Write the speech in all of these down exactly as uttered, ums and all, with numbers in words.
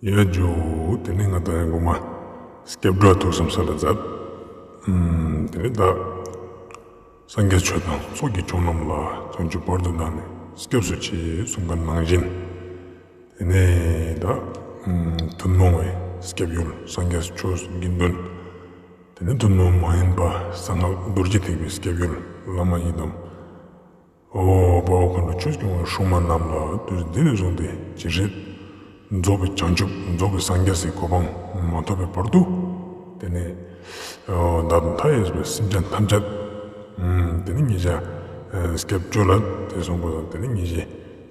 ཡ་ཇུ། དེ་ནས་ང་དང་ཡང་གོ་མ་སྐྱབས་འགྲོ་ཐུགས་བསམ་ས་ལ་མཛད། ཨམ། དེ་ནས་ད་སངས་རྒྱས་ཆོས་དང་ཚོགས་ཀྱི་མཆོག་རྣམས་ལ། བྱང་ཆུབ་བར་དུ་བདག་ནི་སྐྱབས་སུ་མཆི། གསུངས་པ་ནང་བཞིན། དེ་ནས་ད་ཨམ་ཐུན་མོང་བའི་སྐྱབས་ཡུལ་སངས་རྒྱས་ཆོས་དགེ་འདུན། དེ་ནས་ཐུན་མོང་མ་ཡིན་པ་གསང་སྔགས་རྡོ་རྗེ་ཐེག་པའི་སྐྱབས་ཡུལ་བླ་མ་ཡི་དམ། འོ་དཔའ་བོ་མཁའ་འགྲོ་ཆོས་སྐྱོང་བའི་སྲུང་མ་རྣམས་ལ་དུས་འདི་ནས་བཟུང་སྟེ་ཇི་སྲིད་རྫོགས་པའི་བྱང་ཆུབ་རྫོགས་པའི་སངས་རྒྱས་སི་གོ་འཕང་མ་ཐོབ་པའི་བར་དུ། དེ་ནས་འོ་བདག་དང་མཐའ་ཡས་པའི་སེམས་ཅན་ཐམས་ཅད། ཨམ། དེ་ནས་ཉེ་ཞ་ཨ་སྐྱབས་བཅོལ་ལ། དེ་གསུངས་པ་དང་དེ་ནས་ཉེ་ཞའི་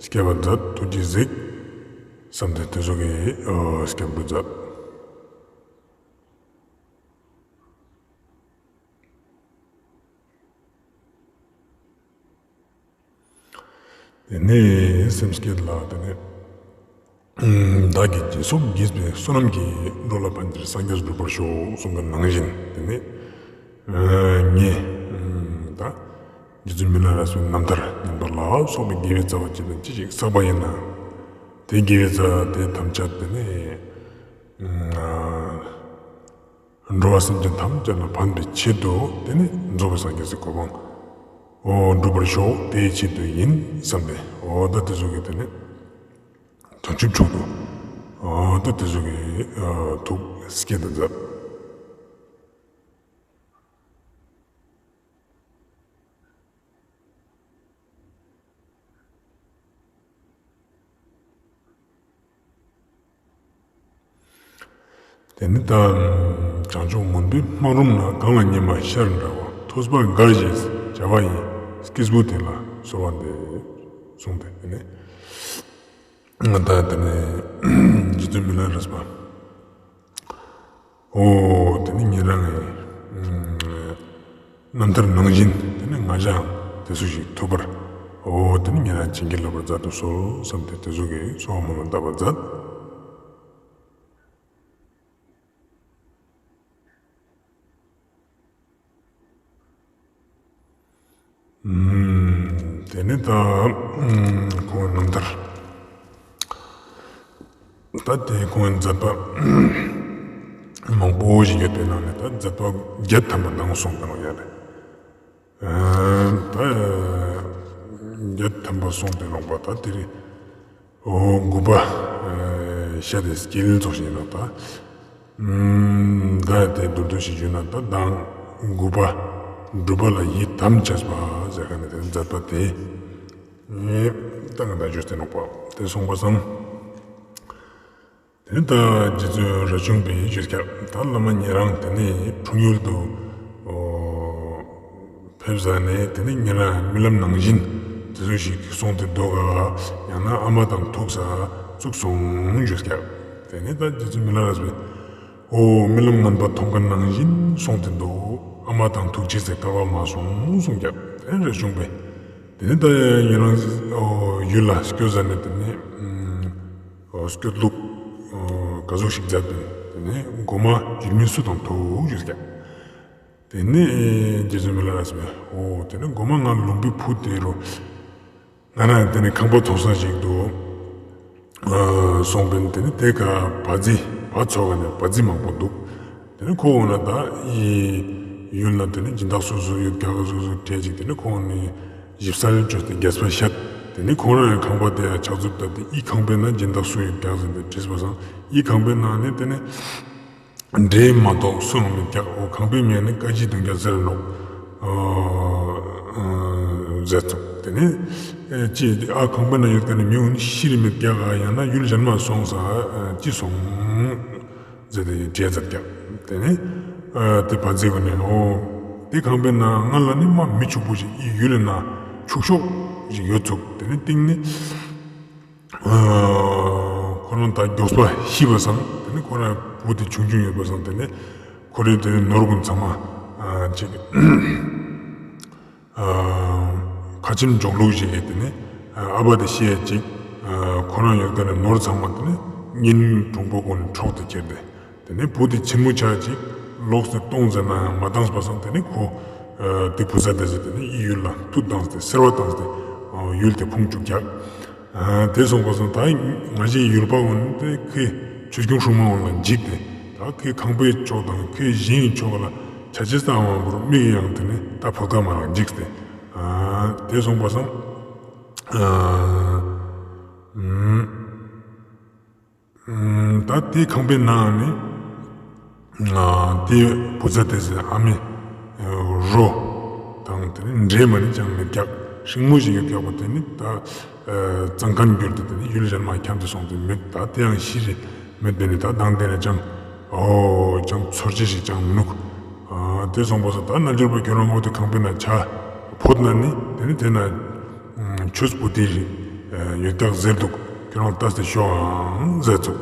སྐྱབས་པ་མཛད། ཐུགས་རྗེས་གཟིགས་བསམ་སྟེ་དེ་ཚོ་གི་འོ་སྐྱབས་འགྲོ་མཛད། དེ་ནས་སེམས་བསྐྱེད་ལ། དེ་ནས་བདག་གིས་སྦྱིན་སོགས་བགྱིས་པའི་བསོད་ནམས་ཀྱིས། འགྲོ་ལ་ཕན་ཕྱིར་སངས་རྒྱས་འགྲུབ་པར་ཤོག། གསུངས་པ་ནང་བཞིན། དེ་ནས་ཨ་ངས་ཨམ་ད་རྗེ་བཙུན་མི་ལ་རས་པའི་རྣམ་ཐར་ཉན་པ་ལ་སོགས་པའི་དགེ་བའི་རྩ་བ་ཅི་དང་ཅི་ཞིག་བསགས་པ་ཡིན་ན། དེ་དགེ་བའི་རྩ་དེ་ཐམས་ཅད་དེ་ནས་ཨ་འགྲོ་བ་སེམས་ཅན་ཐམས་ཅད་ལ་ཕན་པའི་ཆེད་དུ། དེ་ནས་རྫོགས་པའི་སངས་རྒྱས་སི་གོ་འཕང་འོ་འགྲུབ་པར་ཤོག། དེའི་ཆེད་དུ་ཡིན་བསམ་པས། འོ་ད་དེ་ཚོ་གི་དེ་ནས་བྱང་ཆུབ་མཆོག་ཏུ། འོ་ད་དེ་ཚོ་གི་ཨ་ཐུགས་བསྐྱེད་དུ་མཛད། དེ་ནས་ད་བྱང་ཕྱོགས་མུན་པའི་སྨག་རུམ་ན། གངས་ལ་ཉི་མ་ཤར་འདྲ་བ། ཐོས་པ་དགའ་ཞེས་བྱ་བ་ཡི། སྐྱེས་བུ་དེ་ལ་གསོལ་བ་འདེབས། གསུངས་ཏེ། དེ་ནས་ད་དེ་ནས་རྗེ་བཙུན་མི་ལ་རས་པ། འོ་དེ་ནས་ཉེ་རང་ངི་རྣམ་ཐར་ནང་བཞིན་དེ་ནས་ང་ཞའང་དེ་ཚོ་ཞིག་ཐོབ་པར། འོ་དེ་ནས་ཉེ་རང་བྱིན་གྱིས་བརླབ་པར་མཛད་དུ་གསོལ་བསམ་སྟེ་དེ་ཚོ་གི་གསོལ་བ་སྨོན་ལམ་བཏབ་པར་མཛད། ཨམ། དེ་ནས་ད་ཨམ་ཁོང་རྣམ་ཐར། ད་དེ་ཁོང་མཛད་པ་མང་པོ་ཞིག་ཡོད་པའི་ནང་ནས་ད་མཛད་པ་བརྒྱད་ཐམ་པ་ནང་སོང་ད་ནོག་ཡ་ལེ། ཨ་ད་བརྒྱད་ཐམ་པ་སོང་སྟེ་ནོག་པ། ད་དེ་རིང་འོ་དགུ་པ་ཨ་ཤད་དེ་སྐྱིལ་ཚོགས་ཤིག་ཡིན་ནོག་ད། ཨམ་ད་དེ་མདོར་བསྡུས་ཤིག་ཞུས་ན་ད་མདང་དགུ་པ་སྒྲུབ་པ་ལ་ཡི་དམ་བཅས་པ་ཟེར་ཁན་ནི་དེ་མཛད་པ་དེ་ཨེ་ད་ང་དང་ཞུས་ཏེ་ནོག་པ། དེ་སོང་པ་སང་དེ་ནས་ད་རྗེ་བཙུན་རས་ཆུང་པས་ཞུས་ཀྱག། ད་བླ་མ་ཉེ་རང་དེ་ནས་འཁྲུངས་ཡུལ་དུ་འོ་ཕེབས་ཟ་ནས་དེ་ནས་ཉེ་རང་རྨི་ལམ་ནང་བཞིན་དེ་ཚོ་ཞིག་སོང་སྟེ་འདུག་ག། ཡང་ན་ཨ་མ་དང་ཐུག་ས་ཚུགས་སོང་ཞུས་ཀྱག། དེ་ནས་ད་རྗེ་བཙུན་མི་ལ་རས་པས་འོ་རྨི་ལམ་ངན་པ་མཐོང་ཁན་ནང་བཞིན་སོང་སྟེ་འདུག། ཨ་མ་དང་ཐུག་ཅེས་སི་སྐལ་བ་མ་སོང་གསུངས་ཀྱག། དེ་ནས་རས་ཆུང་པས་དེ་ནས་ད་ཉེ་རང་འོ་ཡུལ་ལ་སྐྱོད་ཟ་ནས་དེ་ནས་ཨམ་འོ་སྐྱོད་ལུགས་འོ་ག་ཟུག་ཞིག་མཛད་པིན། དེ་ནས་གོ་མ་ཡུལ་མི་སུ་དང་ཐུག་ཞུས་ཀྱག། དེ་ནས་རྗེ་བཙུན་མི་ལ་རས་པས་འོ་དེ་ནས་གོ་མ་ང་ལུམ་བི་བུ་དེ་རུ་ང་རང་དེ་ནས་ཁང་པ་ཐོག་ས་ཞིག་འདུག། ཨ་སོང་པིན། དེ་ནས་དེ་ཀ་བ་ཛི་བ་ཚོ་ག་ནས་བ་ཛི་མང་པོ་འདུག། དེ་ནས་ཁོ་འོ་ན་ད་ཨི་ཡུལ་ན་དེ་ནས་སྦྱིན་བདག་སུ་སུ་ཡོད་ཀྱག་སུ་སུ་དྲིས་ཅིག། དེ་ནས་ཁོང་ནི་ཞིབ་གསལ་བཅོས་ཏེ་རྒྱས་པ་བཤད། དེ་ནས་ཁོང་རང་ཡང་ཁང་པ་དེ་ཡང་ཆགས་ཚུབ་ད་དེ་ཨི་ཁང་པའི་ནང་སྦྱིན་བདག་སུ་ཡོད་ཀྱག་ཟེར་ཏེ་དྲིས་པ་སང་ཨི་ཁང་པའི་ནང་ནས་དེ་ནས་འདྲེ་མ་གཏོགས་སུ་ཡང་མེད་ཀྱག། འོ་ཁང་པའི་མིང་ནི་ཀ་ཅི་དུང་རྒྱ་ཟེར་ནོག། ཨ་ཨ་ཟེར་ཚུགས། དེ་ནས་ཨེ་ཅི་ཨ་ཁང་པའི་ནང་ཡོད་ཀ་ནི་མི་འུ་ནི་ཤི་རི་མེད་ཀྱག། ཡང་ན་ཡུལ་གཞན་མ་སོང་ས་ཨ་ཅི་སོང་ཟེར་ཏེ་དྲིས་ཚར་ཀྱག། དེ་ནས་ཨ་དེ་བ་ཛི་གུན་ནི་འོ་དེ་ཁང་པའི་ནང་ང་ལ་ནི་མ་མི་ཕྱུག་པོ་ཞིག་ཨི་ཡུལ་ལ་ན་ཕྱུག་ཤོས་ཞིག་ཡོད་ཚུགས། དེ་ནས་སྟིང་ནས་ཨ་ཁོ་རང་ད་མགྱོགས་པ་ཤི་བ་སང་དེ་ནས་ཁོ་རང་བུ་དེ་ཆུང་ཆུང་ཡོད་པ་སང་དེ་ནས་ཁོ་རའི་དེ་ནས་ནོར་གུན་ཚང་མ་ཨ་ཅིག་ཨ་ཁ་ཆེམས་སྦྱོང་ལུགས་ཤིག་གི་དེ་ནས་ཨ་ཨ་བ་དེ་ཤི་ཡ་ཅིག། ཨ་ཁོ་རང་ཡོད་ཀ་ནས་ནོར་ཚང་མ་དེ་ནས་གཉེན་དྲུང་པོ་གུན་འཕྲོག་སྟེ་ཁྱེར་ཏེ། དེ་ནས་བུ་དེ་ཆེན་མོ་ཆ་ཅིག་ལོགས་ཏེ་གཏོང་ཟེར་ན་ཡང་མ་བཏངས་པ་སང་དེ་ནས་ཁོ་ཨ་དེ་བུ་ཚ་དེ་ཚོ་དེ་ནས་ཨི་ཡུལ་ལ་མཐུ་བཏངས་ཏེ་སེར་བ་བཏངས་ཏེ་ཨ་ཡུལ་དེ་ཕུང་བཅུག་ཀྱག། ཨ་དེ་སོང་པ་སང་ད་ང་ཞའི་ཡུལ་པ་གུན་དེ་ཁེ་ ཆོས་སྐྱོང་སྲུང་མ་གུན་ལ་འཇིགས་ཏེ། ད་ཁོའི་ཁང་པའི་ཕྱོགས་དང་ཁོའི་ཞིང་གི་ཕྱོགས་ལ་ཆ་ཅེས་ཙམ་མ་ནོར་མིག་གི་ཡང་དེ་ནི་ད་བོད་ཀ་མ་རང་འཇིགས་ཏེ། ཨ་དེ་སོང་པ་སང་། ཨ་ཨུམ། ཨུམ། ད་དེའི་ཁང་པའི་ནང་ནི། ཨ་དེའི་བུ་ཚ་དེ་ཚོའི་ཨ་མའི་རོ་དང་དེ་ནི་འདྲེས་མ་ནི་ཅང་མེད་ཀྱག། སྲིང་མོ་ཞིག་ཡོད་ཀྱག་པ་དེ་ནི་ད་ཨ་གཙང་ཁང་གྱུར་ཏེ་དེ་ནི་ཡུལ་གཞན་མ་འཁྱམས་ཏེ་སོང་སྟེ་མེད། ད་དེ་ཡང་ཤི་རེ་མེད། དེ་ནི་ད་དང་དེ་ནི་ཅང་ཨོ་ཅང་ཚོར་ཅེས་ཤིག་ཅང་མི་ནུག། ཨ་དེ་སོང་པ་སང་ད་རྣལ་འབྱོར་པ་ཁྱོད་རང་ངོ་དེ་ཁང་པའི་ནང་ཆ་ཕོད་ན་ནི་དེ་ནི་དེ་ན་ཨུམ་ཆོས་པོ་ཏི་ཡོད་ཀྱག་ཟེར་འདུག། ཁྱོད་རང་ལྟས་ཏེ་ཤོག་ཨང་ཟེར་ཙུག།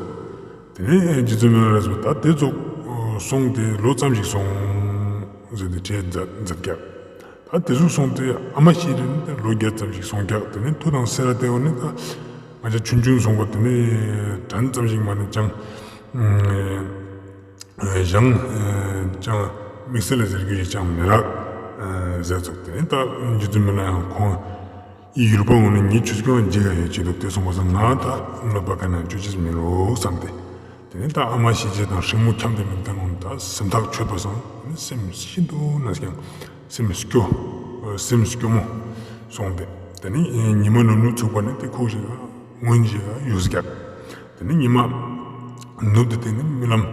དེ་ནས་རྗེ་བཙུན་མི་ལ་རས་པ་ད་དེ་ཙོགས་སོང་སྟེ་ལོ་ཙམ་ཞིག་སོང་ཟེར་ཏེ་བྲིས་མཛད་མཛད་ཀྱག། ད་དེ་ཙོགས་སོང་སྟེ་ཨ་མ་ཤི་རེ་ནི་ལོ་བརྒྱད་ཙམ་ཞིག་སོང་ཀྱག། དེ་ནས་མཐུ་དང་སེ་ར་དེ་བོ་ནི་ད་ང་ཅག་ཆུང་ཆུང་སོང་པ་དེ་ནས་གྲན་ཙམ་ཞིག་མ་ནི་ཅང་ཨ་ཞང་ཨ་ཅང་དམིགས་བསལ་ལ་ཟེར་རྒྱུ་ཞིག་ཅང་མི་རག་ཨ་ཟེར་ཙུག། དེ་ནས་ད་རྗེ་བཙུན་མི་ལ་ཡང་ཁོང་ཨི་ཡུལ་པ་འོ་ནི་ངའི་ཆོས་སྐྱོང་འཇིགས་ཡ་ཡོད་ཅེས་འདུག། དེ་སོང་པ་སང་ང་ད་གནོད་པ་ག་ན་ཅོ་ཅེས་མི་རུག་བསམ་སྟེ། དེ་ནས་ད་ཨ་མ་ཤི་ཅེས་དང་སྲིང་མོ་འཁྱམས་ཏེ་མེད་མཁན་འོ་ནི་ད་སེམས་ཐག་ཆོད་པ་སང་སེམས་ཤིན་ཏུ་ན་ཀྱང་སེམས་སྐྱོ་སེམས་སྐྱོ་མོ་སོང་སྟེ། དེ་ནས་ཉི་མ་ནུབ་ནུབ་ཚུགས་པ་ནི་དེ་ཁོག་ཞིག་ག་སྔོན་ཞིག་ག་ཡོད་ཀྱག། དེ་ནས་ཉི་མ་ནུབ་སྟེ་དེ་ནས་རྨི་ལམ་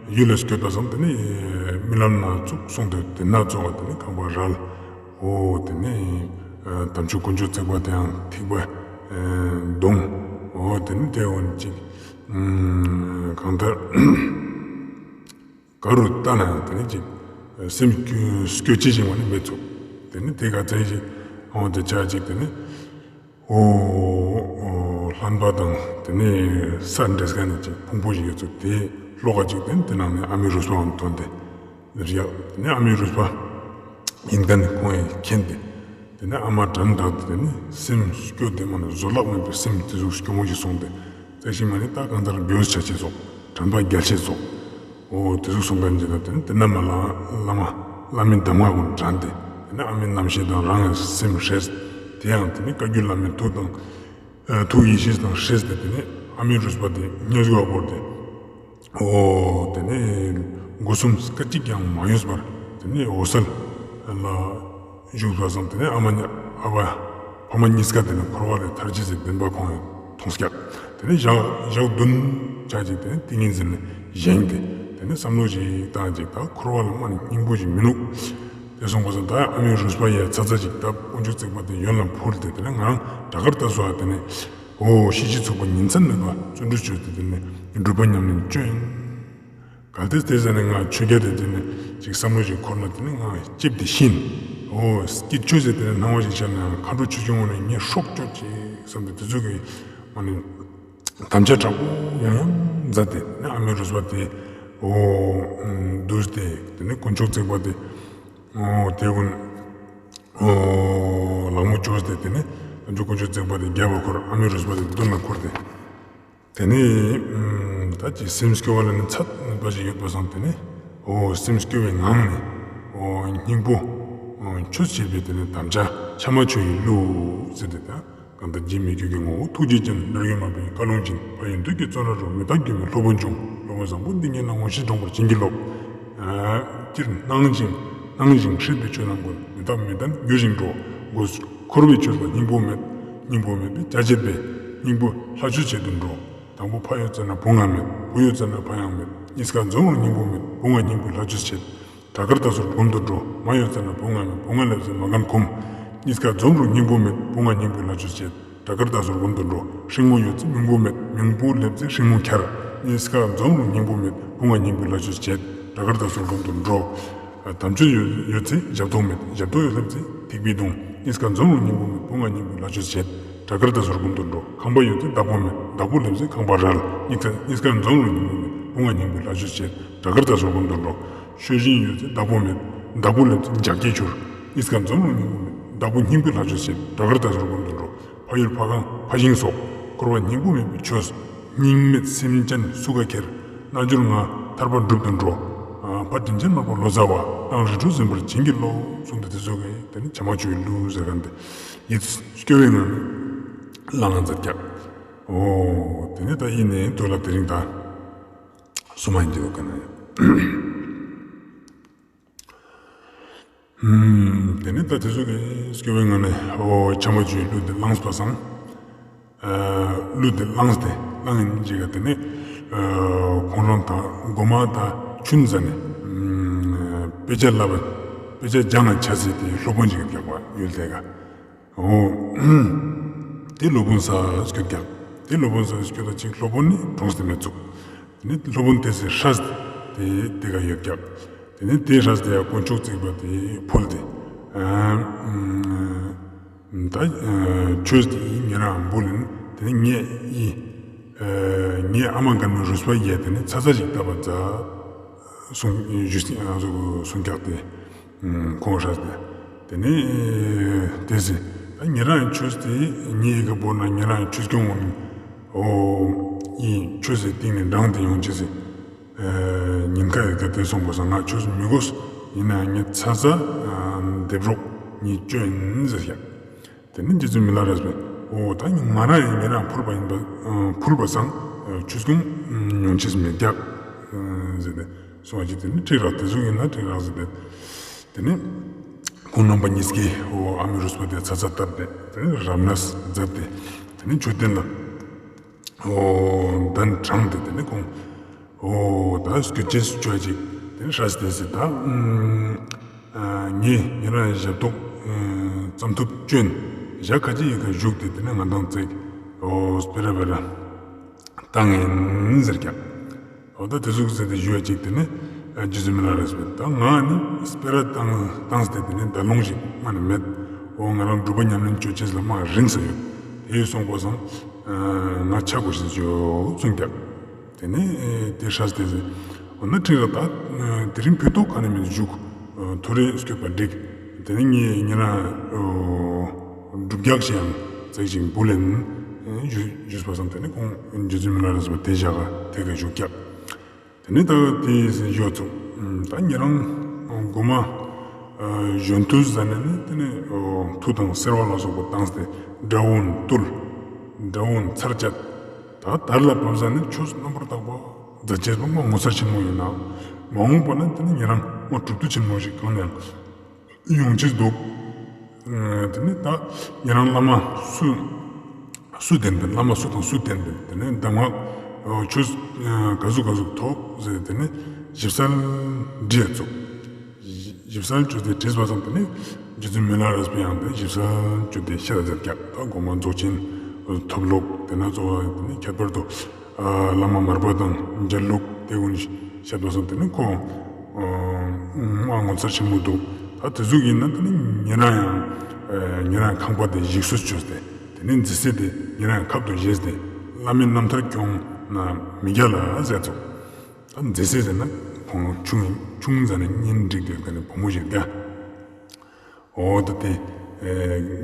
ཡུལ་ལ་སྐྱོད་པ་སང་དེ་ནས་རྨི་ལམ་ན་ཙོགས་སོང་སྟེ་དེ་ན་ཙོགས་དེ་ནས་ཁང་པ་རལ། འོ་དེ་ནས་ཨ་དམ་ཆོས་དཀོན་མཆོག་བརྩེགས་པ་དེའང་ཐིགས་པ་ཨ་གདོང་། འོ་དེ་ནས་དེ་འོ་ནི་ཅིག་ཨ་གང་ལྟར་ག་རུ་ལྟ་ན་ཡང་དེ་ནས་ཅིག་སེམས་སྐྱོ་སྐྱོ་ཅེས་ཅིག་མ་ནི་མེད་ཚུག། དེ་ནས་དེ་ག་ཚད་ཅིག་འོ་དེ་ཆ་ཅིག་དེ་ནས་འོ་ལྷན་པ་དང་དེ་ནས་ས་འདྲེས་ཁན་ནི་ཅིག་ཕུང་པོ་ཞིག་ཡོད་ཚུག། དེ་ལྷོ་ཁ་ཅིག་དེ་ནས་དེ་ནང་ནས་ཨ་མའི་རུས་པའང་ཐོན་ཏེ་རེད་ཡ། དེ་ནས་ཨ་མའི་རུས་པ་ཡིན་མཁན་ནི་ཁོང་ཡང་མཁྱེན་ཏེ། དེ་ནས་ཨ་མ་དྲན་དྲགས་ཏེ་དེ་ནས་སེམས་སྐྱོ་དེ་མ་ནི་བཟོད་གླགས་མེད་པའི་སེམས་དེ་ཟུག་སྐྱོ་མོ་ཞིག་སོང་སྟེ། ཙ་ཞིག་མ་ནི་ད་གང་ལྟར་འགྱོད་ཆ་ཆེ་སོགས་དྲན་པ་རྒྱལ་ཆེ་སོགས། འོ་དེ་ཟུག་སོང་མཁན་ཅིག་དང་དེ་ནས་དེ་ན་མ་བླ་མ་བླ་མའི་གདམས་ངག་ཀུན་དྲན་ཏེ་དེ་ནས་ཨ་མའི་རྣམ་ཤེས་དང་རང་ཡང་སེམས་ཧྲལ། དེ་ཡང་དེ་ནས་བཀའ་བརྒྱུད་བླ་མའི་ཐུགས་དང་ཐུགས་ཡེ་ཤེས་དང་ཧྲལ་ཏེ་དེ་ནས་ཨ་མའི་རུས་པ་དེ་སྙོམས་འཇུག་བོར་ཏེ། འོ་དེ་ནས་སྒོ་གསུམ་སྐད་ཅིག་ཀྱང་མ་གཡོས་པར་དེ་ནས་འོད་གསལ་ལ་བཞུགས་པ་སང་དེ་ནས་ཨ་མ་ཨ་ཕ་ཕ་མ་གཉིས་ཀ་དེ་ནས་འཁོར་བ་ལས་ཐར་ཅེས་སི་བདེན་པ་ཁོང་ཡང་མཐོང་ཀྱག། དེ་ནས་ཞག་ཞག་བདུན་ཆ་ཅིག་དེ་ནས་ཏིང་ངེ་འཛིན་ལ་བཞེངས་ཏེ་དེ་ནས་བསམ་བློ་ཞིག་བཏང་ཅིག་ད་འཁོར་བ་ལ་མ་ནི་སྙིང་པོ་ཞིག་མི་ནུག། དེ་སོང་པ་སང་ད་ཨ་མའི་རུས་པ་ཡ་ཚ་ཚ་ཅིག་ད་དཀོན་མཆོག་བརྩེགས་པ་དེ་ཡོན་ལ་ཕུལ་ཏེ་དེ་ནས་ང་རང་དྲག་གར་ལྟ་སོ་ཨ་དེ་ནས་འོ་ཤི་ཅེས་ཚུགས་པ་ཉིན་མཚན་མེད་པ་བརྩོན་འགྲུས་བཅོས་ཏེ་དེ་ནས་སྒྲུབ་པ་ཉམས་ལེན་བཅོས་ཡིན། གལ་ཏེ་དེ་ཟེར་ནས་ང་ཆོས་རྒྱལ་དེ་དེ་ནས་ཅིག་བསམ་བློ་ཞིག་འཁོར་ན་དེ་ནས་ང་ལྕེབས་ཏེ་ཤི་ཡིན། འོ་སྐྱིད་ཆོས་ཟེར་དེ་ནས་སྣང་བ་ཞིག་ཤར་ན་ཡང་མཁའ་འགྲོ་ཆོས་སྐྱོང་ངོ་ནས་ངས་སྲོག་སྐྱོབ་ཅིག་བསམ་སྟེ་དེ་ཚོ་གི་མ་ནི་དམ་བཅའ་དྲག་པོ་ཡང་ཡང་མཛད་དེ་ནས་ཨ་མའི་རུས་པ་དེ་འོ་བསྡུས་ཏེ་དེ་ནས་དཀོན་མཆོག་བརྩེགས་པ་དེ་འོ་དེ་ཀུན་འོ་ལག་མོ་བཅོས་ཏེ་དེ་ནས་དཀོན་མཆོག་དཀོན་མཆོག་བརྩེགས་པ་དེ་རྒྱབ་པ་འཁོར་ཨ་མའི་རུས་པ་དེ་མདུན་ལ་འཁོར་ཏེ། དེ་ནས་ཨུམ་ད་ཅི་སེམས་སྐྱོ་བ་ལ་ནི་ཚད་མེད་པ་ཞིག་ཡོད་པ་སང་དེ་ནས་འོ་སེམས་སྐྱོ་བའི་ངང་ནས་འོ་སྙིང་པོ་འོ་ཆོས་བྱེད་པའི་དེ་ནས་དམ་བཅའ་ཕྱག་མ་ཆོས་ཀྱི་གླུ་ཟེར་ཏེ་ད་གང་ལྟར་འཇིགས་མེད་རྒྱུད་ཀྱི་ངོ་བོ་ཐུགས་རྗེ་ཅན། ནོར་གྱིས་མ་ཕན་བཀའ་ལུང་འབྱིན། ཕ་ཡི་འདོད་ཀྱི་བཙོན་རར་རུ། མི་རྟག་སྒྱུ་མའི་སློབ་དཔོན་འབྱུང་། སློབ་དཔོན་བཟང་པོ་འདི་ཉིད་ལ། ངོ་ཤེས་འདྲོངས་པར་བྱིན་གྱིས་རློབས། ཨ་སྤྱིར་སྣང་ཞིང་སྣང་ཞིང་སྲིད་པའི་ཆོས་རྣམས་ཀུན། མི་རྟག་མི་ལྡན་འགྱུར་ཞིང་འགྲོ། འཁོར་བའི་ཆོས་ལ་སྙིང་པོ་མེད། སྙིང་པོ་མེད་པས་བྱ་བྱེད་པའི། སྙིང་པོ་ལྷ་ཆོས་བྱེད་དུ་འགྲོ། དང་པོ་ཕ་ཡོད་ཙ་ན་བུ་ང་མེད། བུ་ཡོད་ཙ་ན་ཕ་ཡང་མེད། གཉིས་ཀ་འཛོམས་རུང་སྙིང་པོ་མེད། བུ་ང་སྙིང་པོའི་ལྷ་ཆོས་བྱེད། བྲག་དཀར་རྟ་ཟུར་སྒོམ་དུ་འགྲོ། མ་ཡོད་ཙ་ན་བུ་ང་མེད། བུ་ང་སླེབས་ཙ་མ་གན་གོམས། གཉིས་ཀ་འཛོམས་རུང་སྙིང་པོ་མེད། བུ་ང་སྙིང་པོའི་ལྷ་ཆོས་བྱེད། བྲག་དཀར་རྟ་ཟུར་སྒོམ་དུ་འགྲོ། སྲིང་མོ་ཡོད་ཙ་མིང་པོ་མེད། མིང་པོ་སླེབས་ཙ་སྲིང་མོ་འཁྱར། གཉིས་ཀ་འཛོམས་རུང་སྙིང་པོ་མེད། བུ་ང་སྙིང་པོའི་ལྷ་ཆོས་བྱེད། བྲག་དཀར་རྟ་ཟུར་སྒོམ་དུ་འགྲོ། དམ་ཆོས་ཡོད་ཡོད་ཙ་ཞབས་ཏོག་མེད། ཞབས་ཏོག་ཡོད་སླེབས་ཙ་ཐིགས་པའི་གདོང་། གཉིས་ཀ་འཛོམས་རུང་སྙིང་པོ་མེད། བུ་ང་སྙིང་པོའི་ལྷ་ཆོས་བྱེད། བྲག་དཀར་རྟ་ཟུར་སྒོམ་དུ་འགྲོ། ཁང་པ་ཡོད་ཙ་བདག་པོ་མེད། བདག་པོ་སླེབས་ཙ་ཁང་པ་རལ། གཉིས་ཀ་གཉིས་ཀ་འཛོམས་རུང་སྙིང་པོ་མེད། བུ་ང་སྙིང་པོའི་ལྷ་ཆོས་བྱེད། བྲག་དཀར་རྟ་ཟུར་སྒོམ་དུ་འགྲོ། ཤོད་ཤིང་ཡོད་ཙ་བདག་པོ་མེད། བདག་པོ་སླེབས་ཙ་འཇག་སྐྱེས་འཕྱུར། གཉིས་ཀ་འཛོམས་རུང་སྙིང་པོ་མེད། བདག་པོ་སྙིང་པོའི་ལྷ་ཆོས་བྱེད། བྲག་དཀར་རྟ་ཟུར་སྒོམ་དུ་འགྲོ། ཕ་ཡུལ་ཕ་གང་ཕ་ཞིང་སོགས། འཁོར་བ་སྙིང་པོ་མེད་པའི་ཆོས། སྙིང་མེད་སེམས་ཅན་སུ་ག་ཁྱེར། རྣལ་འབྱོར་ང་ཐར་པ་སྒྲུབ་ཏུ་འགྲོ། ཕ་དྲིན་ཅན་མར་པ་ལོ་ཙཱ་བ། རང་རིགས་དྲུག་འཛིན་པར་བྱིན་གྱིས་རློབས། གསུངས་ཏེ་དེ་ཚོ་གི་དེ་ནི་བྱམས་པ་ཆོས་ཀྱི་གླུ་ཟེར་མཁན་དེ་ཡིད་སྐྱོ་བའི་ངང་ནས་བླངས་མཛད་ཀྱག། འོ་དེ་ནི་ད་ཡིན་ནའི་དོ་ལ་དེ་རིང་ད་ སུ་མ་ཡིན་གྱི་འདུག་ག་ན་ཡང་། ཨུམ། དེ་ནས་ད་དེ་ཚོ་གི་སྐྱོ་བའི་ངང་ནས་འོ་ཆ་མ་ཅུའི་གླུ་དེ་བླངས་པ་སང་། ཨ། གླུ་དེ་བླངས་ཏེ་བླངས་ཡིན་ཅིག་ག་དེ་ནས་ཨ་ཁོང་རང་ད་མགོ་མ་ད་ཆུན་ཟ་ནས་ཨུམ་དཔེ་ཆ་བསླབ་པ་དཔེ་ཆ་སྦྱང་ང་ཆ་ཟེར་ཏེ་སློབ་དཔོན་ཅིག་གི་རྒྱག་པ་ཡུལ་དེ་ག་འོ། དེ་སློབ་དཔོན་ས་སྐྱོད་ཀྱག་དེ་སློབ་དཔོན་ས་སྐྱོད་ད་ཅིག་སློབ་དཔོན་ནི་གྲོངས་ཏེ་མེད་ཚུགས། དེ་ནི་སློབ་དཔོན་དེ་སི་ཧྲས་དེ་དེ་ག་ཡོད་ཀྱག་དེ་ནི་དེ་ཧྲས་དེ་ཡ་དཀོན་མཆོག་བརྩེགས་པ་དེ་ཕུལ་ཏེ། ཨ་ད་ཆོས་དེ་ཉེ་རང་འབུལ་ཡིན། དེ་ནི་ངས་ཡི་ངའི་ཨ་མ་མགར་མའི་རུས་པ་ཡས་དེ་ནི་ཚ་ཚ་ཞིག་བཏབ་པ་མཛད་གསུང་ཞུ་གསུང་ཀྱག་དེ། ཁོང་ཧྲས་ཏེ། དེ་ནས་དེ་ཟེར། ད་ཉེ་རང་ཆོས་དེ་ཉེ་ཡི་ག་བོར་ན་ཉེ་རང་ཆོས་སྐྱོང་འོང་། འོ་ཡིན་ཆོས་སི་སྟེང་ནས་འབྲང་དེ་ཡོང་ཅེས་ཟེར། ཉིན་ཁ་ཡི་ག་དེ་སོང་པ་སང་ང་ཆོས་མི་དགོས། ཡིན་ན་ངས་ཚ་ཚ་འདེབས་རོགས་ངས་སྐྱོན་ཡིན་ཟེར་ཡ། དེ་ནས་རྗེ་བཙུན་མི་ལ་རས་པས་འོ་ད་ང་རང་ཡང་ཉེ་རང་ཕུལ་བ་ཡིན་པ་ཕུལ་བ་སང་ཆོས་སྐྱོང་ཡོང་ཅེས་མི་རྒྱག་ཟེར་ཏེ་གསུང་བ་ཅིག་དེ་ནས་ཁྲིག་རག་དེ་ཟུག་ཡིན་ན་ཁྲིག་རག་ཟེར་ཏེ། དེ་ནས་ཁོང་རྣམ་པ་གཉིས་ཀྱིས་འོ་ཨ་མའི་རུས་པ་དེ་ཚ་ཚ་བཏབ་སྟེ་དེ་ནས་རབ་གནས་མཛད་དེ་དེ་ནས་མཆོད་རྟེན་ལ་འོ་གདན་དྲངས་ཏེ་དེ་ནས་ཁོང་འོ་ད་སྐྱོད་ཅེས་ཅོ་ཅིག་དེ་ནས་ཧྲས་ཏེ་ཟེར་ད་ངས་ཉེ་རང་ཞབས་ཏོག་བརྩམ་ཐུབ་ཅོན་ཞག་ཁ་ཅིག་ཡི་ག་བཞུགས་ཏེ་དེ་ནས་ང་དང་བརྩེགས་འོ་སྤེ་ར་སྤེ་ར་བཏང་ཡིན་ཟེར་ཀྱག་འོ་ད་དེ་ཟུག་ཟེར་ཏེ་ཞུ་བ་ཅིག་དེ་ནས་རྗེ་བཙུན་མི་ལ་རས་པས་ད་ང་ནི་སྤེ་ར་བཏང་བཏང་སྟེ་དེ་ནས་ད་ལོང་ཞིག་མ་ནི་མེད། འོ་ང་རང་སྒྲུབ་པ་ཉམས་ལེན་ཅོ་ཅེས་ལ་མ་རིང་ས་ཡོད། དེ་སོང་པ་སང་ང་ཆ་དགོས་ཤེས་ཡོད་གསུང་ཀྱག་དེ་ནས་དེ་ཧྲས་ཏེ་ཟེར། འོ་ན་ཁྲིག་རག་ད་དེ་རིང་ཕུད་ཐོག་ག་ནས་མི་བཞུགས་ཐོ་རེ་སྐྱོད་པ་འགྲིག་དེ་ནས་ངས་ཉེ་རང་སྒྲུབ་རྒྱག་ཞིག་ཡང་བརྩེགས་ཤིག་འབུལ་ལེན་ཞུས་པ་སང་དེ་ནས་ཁོང་རྗེ་བཙུན་མི་ལ་རས་པ་དེ་ཞག་ག་དེ་ག་བཞུགས་ཀྱག་དེ་ནས་ད་དེ་ཟེར་ཞུ་ཚུགས། ད་ཉེ་རང་མགོ་མ་གཞོན་དུས་ཟ་ནས་ནི་དེ་ནས་མཐུ་དང་སེར་བ་ལ་སོགས་པ་བཏང་སྟེ་དགྲ་བོ་བཏུལ། དགྲ་བོ་ཚར་བཅད། ད་དར་ལ་བབས་ཟ་ནས་ཆོས་རྣམ་པར་དག་པ་མཛད་ཅེས་པ་མ་ངོ་མཚར་ཆེན་མོ་ཡིན་ན། མ་འོངས་པ་ན་དེ་ནས་ཉེ་རང་མ་གྲུབ་ཐོབ་ཆེན་མོ་ཞིག་གང་ནས་ཡང་ཡོང་ཅེས་འདུག་དེ་ནས་ད་ཉེ་རང་བླ་མ་སུ་སུ་བསྟེན་པས་བླ་མ་སུ་དང་སུ་བསྟེན་པས་དེ་ནས་གདམས་ངག་ཆོས་ག་ཟུག་ག་ཟུག་ཐོབ་ཟེར་དེ་ནས་ཞིབ་གསལ་འདྲི་ཚུགས། ཞིབ་གསལ་ཅོས་ཏེ་དྲིས་པ་སང་དེ་ནས་རྗེ་བཙུན་མི་ལ་རས་པའི་ཡང་དེ་ཞིབ་གསལ་ཅོས་ཏེ་བཤད་ད་མཛད་ཀྱག་ད་གོང་མ་རྫོགས་ཆེན་ཐོབ་ལུགས་དེ་ན་གཙོ་བོ་དེ་ནས་ཁྱད་པར་དུ་བླ་མ་མར་པ་དང་མཇལ་ལུགས་དེ་ཀུན་བཤད་པ་སང་དེ་ནས་ཁོ་ཨ་ངོ་མཚར་ཆེན་མོ་འདུག་ད་དེ་ཟུག་ཡིན་ན་དེ་ནས་ཉེ་རང་ཡང་ཉེ་རང་ཁང་པ་དེ་ཞིག་གསོ་ཅོས་ཏེ་དེ་ནས་མཛེས་སེ་དེ་ཉེ་རང་ཁབ་ཏུ་བཞེས་ཏེ་བླ་མའི་རྣམ་ཐར་སྐྱོང་ན་མི་རྒྱལ་ལ་ཟེར་ཚུགས། ད་མཛེས་སེ་ཟེར་ན་ཁོང་ཆུང་ཆུང་ཟ་ནས་གཉེན་སྒྲིག་དེ་ག་ནས་བུ་མོ་ཞིག་དེ། འོ་ད་དེ་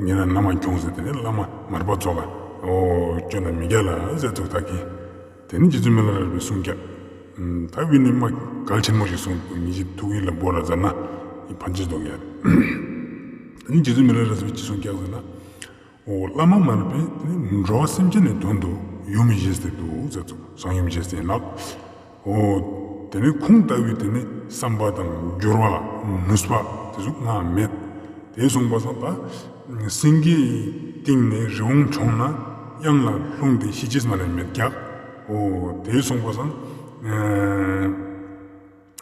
ཉེ་རང་བླ་མ་སྐྱོང་ཟེར་དེ་ནས་བླ་མ་མར་པ་ཚོགས་ལ་འོ་སྐྱོན་ན་མི་རྒྱལ་ལ་ཟེར་ཚུགས་ད་གི། དེ་ནས་རྗེ་བཙུན་མི་ལ་རས་པས་གསུངས་ཀྱག་ད་བི་ནི་མ་གལ་ཆེན་མོ་ཞིག་གསུངས་འདུག་མི་ཞིག་ཐུགས་ཡིད་ལ་བོར་ར་ཟ་ན་ཕན་ཆེ་འདུག་ཡ། དེ་ནས་རྗེ་བཙུན་མི་ལ་རས་པས་ཅི་གསུངས་ཀྱག་ཟེར་ན། འོ་བླ་མ་མར་པས་དེ་ནི་འགྲོ་བ་སེམས་ཅན་ནི་དོན་དུ་ཡུམ་བཞེས་ཏེ་འདུག་ཟེར་ཚུགས་གསང་ཡུམ་བཞེས་ཏེ་ནག་འོ་དེ་ནི་ཁུངས་ལྟ་བུའི་དེ་ནི་བསམ་པ་དང་འགྱུར་བ་ནུས་པ་དེ་ཟུག་ང་མེད། དེ་སོང་པ་སང་ད་སེང་གེའི་སྟེང་ནས་རི་བོང་མཆོངས་ན་གཡང་ལ་ལྷུང་སྟེ་ཤི་ཅེས་མ་ནས་མེད་ཀྱག་འོ་དེ་སོང་པ་སང་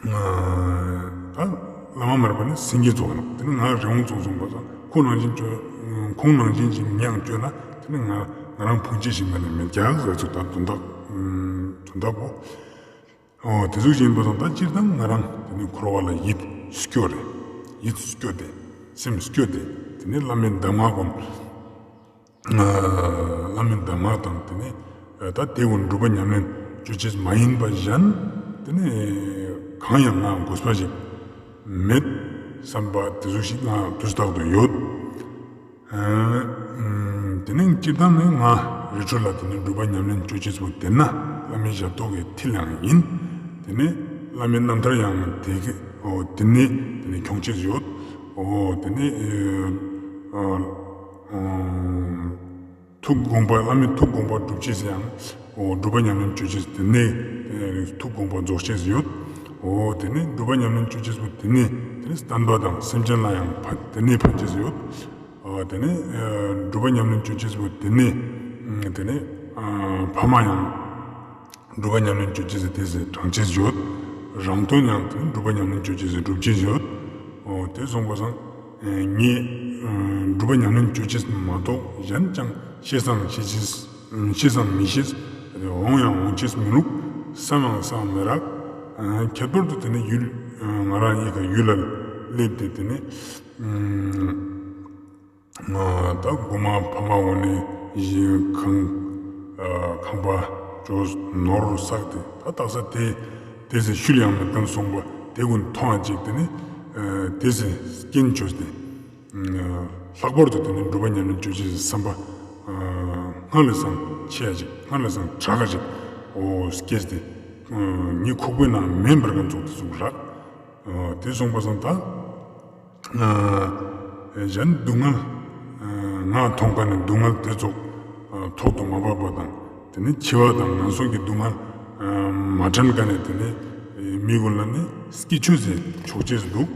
ད་བླ་མ་མར་པ་ནི་སེང་གེ་ཙོགས་ཡིན་ནོག་དེ་ནི་ང་རི་བོང་ཙོགས་སོང་པ་སང་ཁོ་ནང་བཞིན་ཅོ་ཁོང་ནང་བཞིན་ཅིག་ངས་ཡང་ཅོས་ན་དེ་ནི་ང་ང་རང་ཕུང་ཅེས་ཤིག་མ་ནས་མེད་ཀྱག་ཟེར་ཚུགས་ད་དོན་དག་དོན་དག་པོ། འོ་དེ་ཟུག་ཅིག་ཡིན་པ་སང་ད་སྤྱིར་བཏང་ང་རང་དེ་ནི་འཁོར་བ་ལ་ཡིད་སྐྱོ་རེ། ཡིད་སྐྱོ་སྟེ་སེམས་སྐྱོ་སྟེ་དེ་ནི་བླ་མའི་གདམས་ངག་གམ། བླ་མའི་གདམས་ངག་དང་དེ་ནས་ད་དེ་ཀུན་སྒྲུབ་པ་ཉམས་ལེན་ཅོ་ཅེས་མ་ཡིན་པ་གཞན་དེ་ནས་གང་ཡང་ང་དགོས་པ་ཞིག་མེད་བསམ་པ་དེ་ཟུག་ཞིག་ང་དུས་རྟག་ཏུ་ཡོད། དེ་ནས་སྤྱིར་བཏང་ནས་ང་རི་ཁྲོད་ལ་དེ་ནས་སྒྲུབ་པ་ཉམས་ལེན་ཅོ་ཅེས་པོ་དེ་ན་བླ་མའི་ཞབས་ཏོག་གི་མཐིལ་ཡང་ཡིན། དེ་ནས་བླ་མའི་རྣམ་ཐར་ཡང་དེ་གི་འོ་དེ་ནས་དེ་ནས་ཁྱོང་ཅེས་ཡོད། འོ་དེ་ནས་ཨ། ཐུགས་དགོངས་པ་བླ་མའི་ཐུགས་དགོངས་པ་སྒྲུབ་ཅེས་ཡང་འོ་སྒྲུབ་པ་ཉམས་ལེན་ཅོ་ཅེས་དེ་ནས་ཐུགས་དགོངས་པ་རྫོགས་ཅེས་ཡོད། འོ་དེ་ནས་སྒྲུབ་པ་ཉམས་ལེན་ཅོ་ཅེས་པོ་དེ་ནས་དེ་ནས་བསྟན་པ་དང་སེམས་ཅན་ལ་ཡང་ཕན་དེ་ནས་ཕན་ཅེས་ཡོད། འོ་དེ་ནས་སྒྲུབ་པ་ཉམས་ལེན་ཅོ་ཅེས་པོ་དེ་ནས་དེ་ནས་ཕ་མ་ཡང་སྒྲུབ་པ་ཉམས་ལེན་ཅོ་ཅེས་སི་དེ་སི་དྲང་ཅེས་ཡོད། རང་དོན་ཡང་དེ་སྒྲུབ་པ་ཉམས་ལེན་ཅོ་ཅེས་སི་སྒྲུབ་ཅེས་ཡོད། འོ་དེ་སོང་པ་སང་ངས་སྒྲུབ་པ་ཉམས་ལེན་ཅོ་ཅེས་མ་གཏོགས་གཞན་ཅང་ཤེས་སང་ཤེས་ཅེས་ཤེས་སང་མི་ཤེས། འོང་ཡང་འོང་ཅེས་མི་ལུག་བསམ་ཡང་བསམ་མི་རག་ཁྱད་པར་དུ་དེ་ནས་ཡུལ་ང་རང་ཡི་ག་ཡུལ་ལ་སླེབས་ཏེ་དེ་ནས་ད་གོ་མ་ཕ་མ་འོ་ནི་ཡིན་ཁང་ཁང་པ་ཅོས་ནོར་བསགས་ཏེ་ད་དག་ས་དེ་དེ་སི་ཤུལ་ཡང་མི་བཏང་སོང་པ་དེ་ཀུན་མཐོང་ཅིག་དེ་ནི་དེ་སི་རྐྱེན་ཅོས་ཏེ་ལྷག་པར་དུ་དེ་ནི་སྒྲུབ་པ་ཉམས་ལེན་ཅོ་ཅེས་སི་བསམ་པ་སྔར་ལས་སང་ཆེ་ཡ་ཅིག་སྔར་ལས་སང་དྲག་ག་ཅིག་འོ་སྐྱེས་ཏེ་ངའི་ཁོག་པའི་ནང་མེན་པར་ག་ཚོགས་ཏེ་ཟུག་རག་དེ་སོང་པ་སང་ད། གཞན་སྡུག་བསྔལ་ང་མཐོང་མཁན་ནི་སྡུག་བསྔལ་དེ་ཚོ་ཐོག་ཏུ་མ་བབས་པ་དང་དེ་ནི་འཆི་བ་དང་ངན་སོང་གི་སྡུག་བསྔལ་མ་དྲན་མཁན་ནི་དེ་ནི་མི་ཀུན་ལ་ནི་སྐྱིད་ཆོས་ཟེར་ཆོག་ཅེས་འདུག་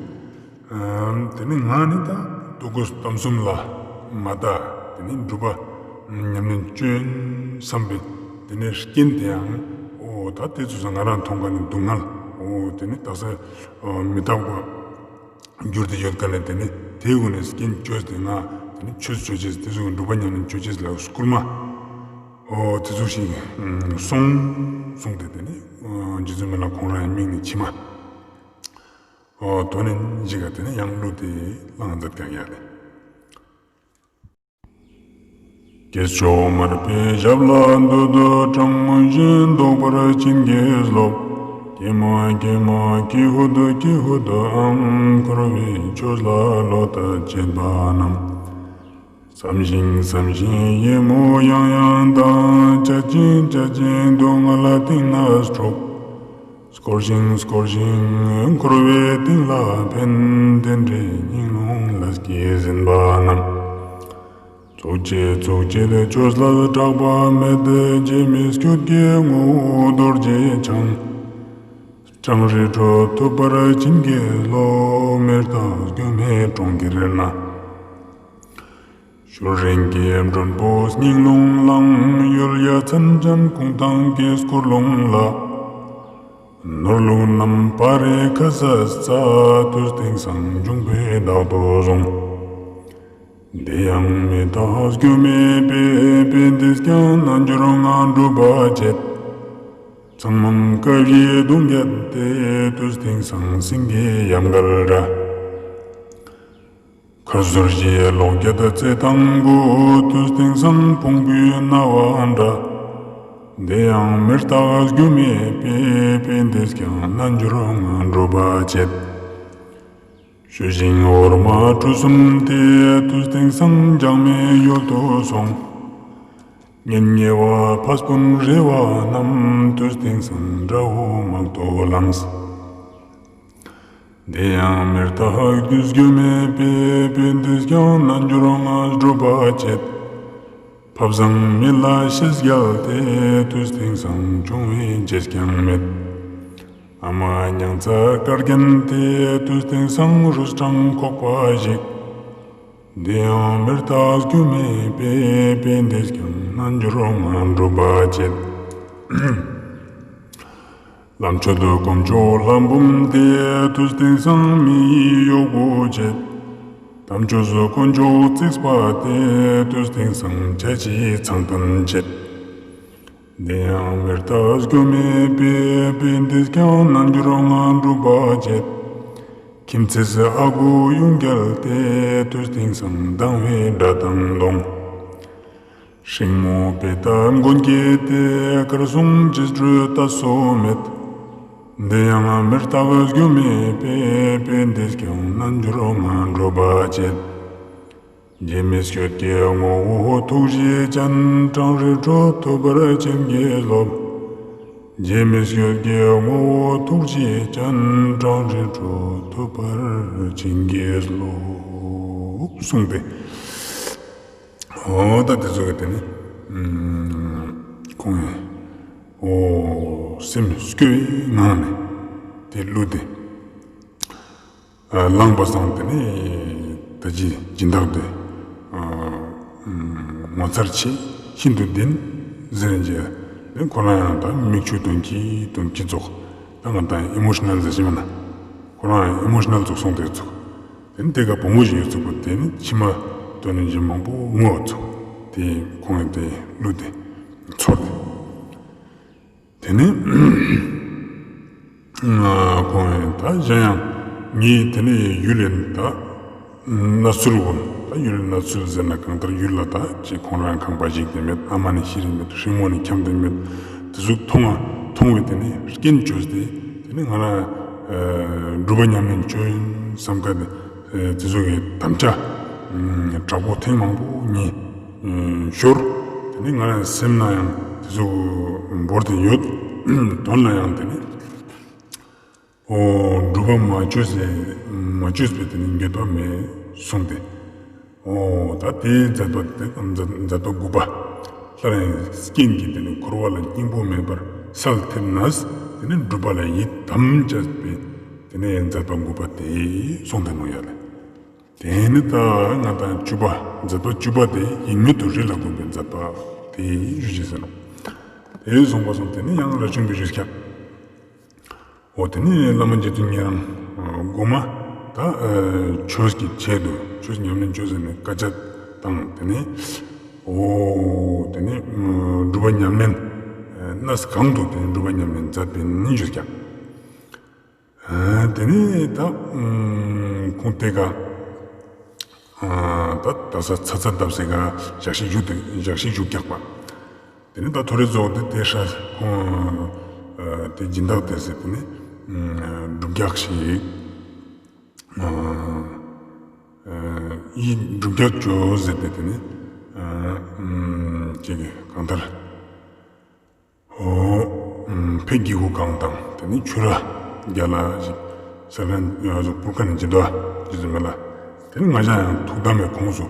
དེ་ནི་ང་ནི་ད་སྡུག་གུ་གཏམ་གསུམ་ལ་མ་ད་དེ་ནི་སྒྲུབ་པ་ཉམས་ལེན་ཅོ་ཡིན་བསམ་པའི་དེ་ནི་རྐྱེན་དེ་ཡང་འོ་ད་དེ་ཚོ་ང་རང་མཐོང་མཁན་ནི་སྡུག་བསྔལ་འོ་དེ་ནི་དག་ས་མི་རྟག་པ། གྱུར་ཏེ་ཡོད་མཁན་ནི་དེ་ནི་དེ་ཀུན་ནི་རྐྱེན་ཅོས་ཏེ་ང་དེ་ནི་ཆོས་ཅོ་ཅེས་དེ་ཚོ་སྒྲུབ་པ་ཉམས་ལེན་ཅོ་ཅེས་ལ་སྐུལ་མ་འོ་དེ་ཚོ་ཞིག་སོང་སོང་སྟེ་དེ་ནི་རྗེ་བཙུན་མི་ལ་ཁོང་རང་ཡང་མིག་ནས་མཆི་མ་འོ་དོ་ནི་འཇིག་ག་དེ་ནི་ཡང་བློ་དེ་བླངས་མཛད་ཀྱང་ཡ་ལེ། སྐྱེས་མཆོག་མར་པའི་ཞབས་ལ་འདུད་དོ། དྲང་མོ་བཞིན་རྟོགས་པར་བྱིན་གྱིས་རློབས། ཀྱེ་མ་ཀྱེ་མ་ཀྱེ་ཧུད་ཀྱེ་ཧུད་ཨང་། འཁོར་བའི་ཆོས་ལ་བློ་གཏད་བྱེད་པ་རྣམས། བསམ་ཞིང་བསམ་ཞིང་ཡིད་མོ་ཡང་ཡང་དང་། བྱ་ཞིང་བྱ་ཞིང་སྡུག་བསྔལ་གཏིང་ན་འཁྲུགས། བསྐོར་ཞིང་བསྐོར་ཞིང་འཁོར་བའི་གཏིང་ལ་ཕན། དེ་འདྲའི་སྙིང་རླུང་ལས་ཀྱིས་ཟིན་པ་རྣམས། ཚོགས་བཅས་ཚོགས་བཅས་ཆོས་ལ་གྲགས་པ་མེད། རྗེ་མི་བསྐྱོད་ཀྱི་ངོ་བོ་རྡོ་རྗེ་འཆང་། སྤྲང་རི་ཁྲོད་ཐུབ་པར་བྱིན་གྱིས་རློབས། མི་རྟག་སྒྱུ་མའི་གྲོང་ཁྱེར་ན། ཤུལ་རིང་གི་མགྲོན་པོ་སྙིང་རླུང་ལངས། ཡུལ་ཡ་མཚན་ཅན་ཀུན་ཐང་གི་འཁོར་ལོང་ལ། ནོར་ལུག་རྣམས་པར་རིས་ཁ་ཟས་བཙའ། དུས་དེང་སང་འབྱུང་པོའི་བདག་ཏུ་བཟུང་། དེ་ཡང་མི་རྟག་སྒྱུ་མའི་དཔེ། དཔེ་འདིས་ཀྱང་རྣལ་འབྱོར་ངང་སྒྲུབ་པ་བྱེད། ཚང་མང་དཀའ་བཞིའི་གདུང་བརྒྱད་དེ། དུས་དེང་སང་སེང་གེའི་ཡབ་འགལ་འདྲ། ཁར་ཟུར་བཞིའི་ལོག་བརྒྱད་རྩེ་དང་པོ། དུས་དེང་སང་ཕུང་པོའི་སྣང་བ་འདྲ། དེ་ཡང་མི་རྟག་སྒྱུ་མའི་དཔེ། དཔེ་འདིས་ཀྱང་རྣལ་འབྱོར་ངང་སྒྲུབ་པ་བྱེད། ཞུ་ཞིང་འོར་མ་གྲུ་གསུམ་དེ། དུས་དེང་སང་འཇག་མའི་ཡུལ་དུ་སོང་། ཉིན་ཉེ་བ་ཕ་སྤུན་རེ་བ་རྣམས། དུས་དེང་སང་དགྲ་བོ་དམག་ཏུ་ལངས། དེ་ཡང་མི་རྟག་སྒྱུ་སྒྱུ་མའི་དཔེ། དཔེ་འདིས་ཀྱང་རྣལ་འབྱོར་ངང་སྒྲུབ་པ་བྱེད། ཕ་བཟང་མི་ལ་ཤེས་རྒྱལ་ཏེ། དུས་དེང་སང་བྱུང་བའི་རྗེས་ཀྱང་མེད། ཨ་མ་མྱང་ཚ་དཀར་རྒྱན་ཏེ། དུས་དེང་སང་རུས་གྲང་ཁོག་པ་ཞིག། དེ་ཡང་མི་རྟག་སྒྱུ་མའི་དཔེ། དཔེ་འདིས་ཀྱང་རྣལ་འབྱོར་ངང་སྒྲུབ་པ་བྱེད། ལམ་མཆོག་ཏུ་དཀོན་མཆོག་ལྷ་འབུམ་སྟེ། དུས་དེང་སང་མི་ཡི་གཡོག་པོ་བྱེད། དམ་ཆོས་སུ་དཀོན་མཆོག་བརྩིགས་པ་སྟེ། དུས་དེང་སང་བྱ་བྱིའི་ཚང་དོན་བྱེད། དེ་ཡང་མི་རྟག་སྒྱུ་མའི་དཔེ། དཔེ་འདིས་ཀྱང་རྣལ་འབྱོར་ངང་སྒྲུབ་པ་བྱེད། ཁྱིམ་མཚེས་ཨ་ཁུ་གཡུལ་རྒྱལ་ཏེ། དུས་དེང་སང་སྡང་བའི་དགྲ་དང་བསྡོངས། སྲིང་མོ་དཔེ་ལྟ་མགོན་སྐྱེས་ཏེ། དཀར་སྲུང་རྗེས་འགྲོ་ལྟ་སུ་མེད། དེ་ཡང་མི་རྟག་སྒྱུ་མའི་དཔེ། དཔེ་འདིས་ཀྱང་རྣལ་འབྱོར་ངང་སྒྲུབ་པ་བྱེད། རྗེ་མི་བསྐྱོད་ཀྱི་ངོ་བོ་ཐུགས་རྗེ་ཅན། སྤྲང་རི་ཁྲོད་ཐུབ་པར་བྱིན་གྱིས་རློབས། རྗེ་མི་བསྐྱོད་ཀྱི་ངོ་བོ་ཐུགས་རྗེ་ཅན། སྤྲང་རི་ཁྲོད་ཐུབ་པར་བྱིན་གྱིས་རློབས། གསུངས་ཏེ། འོ་ད་དེ་ཚོ་གི་དེ་ནི་ ཁོང་ངི་འོ་སེམས་སྐྱོ་བའི་ངང་ནས་དེ་གླུ་དེ་བླངས་པ་སང་དེ་ནས་ད་ཅི་སྦྱིན་བདག་དེ་ངོ་མཚར་ཆེ་ཤིན་ཏུ་ལྡན་ཟེར་ནས་དེ་ཁོ་རང་ཡང་ད་མིག་ཆུ་དོན་གྱིས་དོན་གྱིས་ཙོགས་ད་ང་ད་ཨི་མོ་ཤི་ནལ་ཟེར་ཞིག་མ་ན་ཁོ་རང་ཡང་ཨི་མོ་ཤི་ནལ་ཙོགས་སོང་དེ་ཙོགས། དེ་ནི་དེ་ག་བུ་མོ་ཞིག་ཡོད་ཚུགས་པ་དེ་ནི་མཆི་མ་བཏོན་ནས་ཞིག་མང་པོ་ངུ་བ་ཚུགས། དེ་ཁོང་ཡང་དེ་གླུ་དེ་ཚོར་ཏེ། དེ་ནི་ཁོང་ཡང་ད་གཞན་ཡང་ངའི་དེ་ནི་ཡུལ་ལས་ད་གནས་ཚུལ་གུན་ད་ཡུལ་གནས་ཚུལ་ཟེར་ན་གང་ལྟར་ཡུལ་ལ་ད་ཅི་ཁོང་རང་ཁང་པ་ཞིག་དེ་མེད། ཨ་མ་ནི་ཤི་རིན་མེད། སྲིང་མོ་ནི་འཁྱམས་དེ་མེད། དེ་ཟུག་མཐོང་བ་མཐོང་བའི་དེ་ནི་རྐྱེན་བཅོས་ཏེ་དེ་ནི་ང་རང་སྒྲུབ་པ་ཉམས་ལེན་བཅོ་ཡིན་བསམ་ཁ་དེ་དེ་ཚོ་གི་དམ་བཅའ་དྲག་པོ་ཐེངས་མང་པོ་ངས་ཤོར། དེ་ནི་ང་རང་སེམས་ན་ཡང་དེ་ཚོ་བོར་ཏེ་ཡོད། དོན་ལ་ཡང་དེ་ནི་འོ་སྒྲུབ་པ་མ་བཅོས་ཟེར་མ་བཅོས་པའི་དེ་ནི་འགྱོད་པ་མེད་གསུངས་ཏེ། འོ་ད་དེའི་མཛད་པ་དེ་མཛད་མཛད་པ་དགུ་པ། སླར་ཡང་རྐྱེན་གྱིས་དེ་ནི་འཁོར་བ་ལ་སྙིང་པོ་མེད་པར་སལ་ཐེབས་ནས་དེ་ནི་སྒྲུབ་པ་ལ་ཡི་དམ་བཅས་པའི་དེ་ནི་མཛད་པ་དགུ་པ་དེ་གསུངས་ཏེ་ནོག་ཡ་ལེ། དེ་ནི་ད་ང་དང་བཅུ་པ་མཛད་པ་བཅུ་པ་དེ་ཡིད་མངོན་དུ་རི་ལ་བསྒོམས་པའི་མཛད་པ་དེ་ཞུ་ཞིག་ཟེར་ནོག། དེ་གསུངས་པ་སོང་དེ་ནི་ཡང་རས་ཆུང་གིས་ཞུས་ཀྱག། འོ་དེ་ནི་བླ་མ་རྗེ་བཙུན་ཉེ་རང་གོ་མ་ད་ཆོས་ཀྱི་ཆེད་དུ་ཆོས་ཉམས་ལེན་བཅོས་ཟེར་ནས་བཀའ་ཆད་བཏང་། དེ་ནི་འོ་དེ་ནི་སྒྲུབ་པ་ཉམས་ལེན་གནས་གང་དུ་དེ་ནི་སྒྲུབ་པ་ཉམས་ལེན་མཛད་པའི་ནི་ཞུས་ཀྱག། དེ་ནི་ད་ཁོང་དེ་ག་ད་ད་ས་ཚ་ཚ་བཏབ་སེ་ག་ཞག་ཤིག་བཞུགས་ཏེ་ཞག་ཤིག་བཞུགས་ཀྱག་པ། དེ་ནི་ད་ཐོ་རེ་རྫོགས་ཏེ་དེ་ཧྲ་ཁོང་དེ་སྦྱིན་བདག་དེ་ཟེར་དེ་ནི་སྒྲུབ་རྒྱག་ཞིག་ཡིད་སྒྲུབ་རྒྱག་བཅོ་ཟེར་ཏེ་དེ་ནི་ཅིག་གང་ལྟར། འོ། ཕེ་གི་གུ་གང་དང་དེ་ནི་ཆུ་ར་རྒྱ་ལ་ཞིག་ས་ལན་ཡོ་ཟུག་པུར་ཁ་ནི་ཇི་དོ་ཇི་ཟུག་མེ་ལ། དེ་ནི་ང་ཞ་ཡང་ཐུགས་དམ་མེ་ཁོངས་སུ་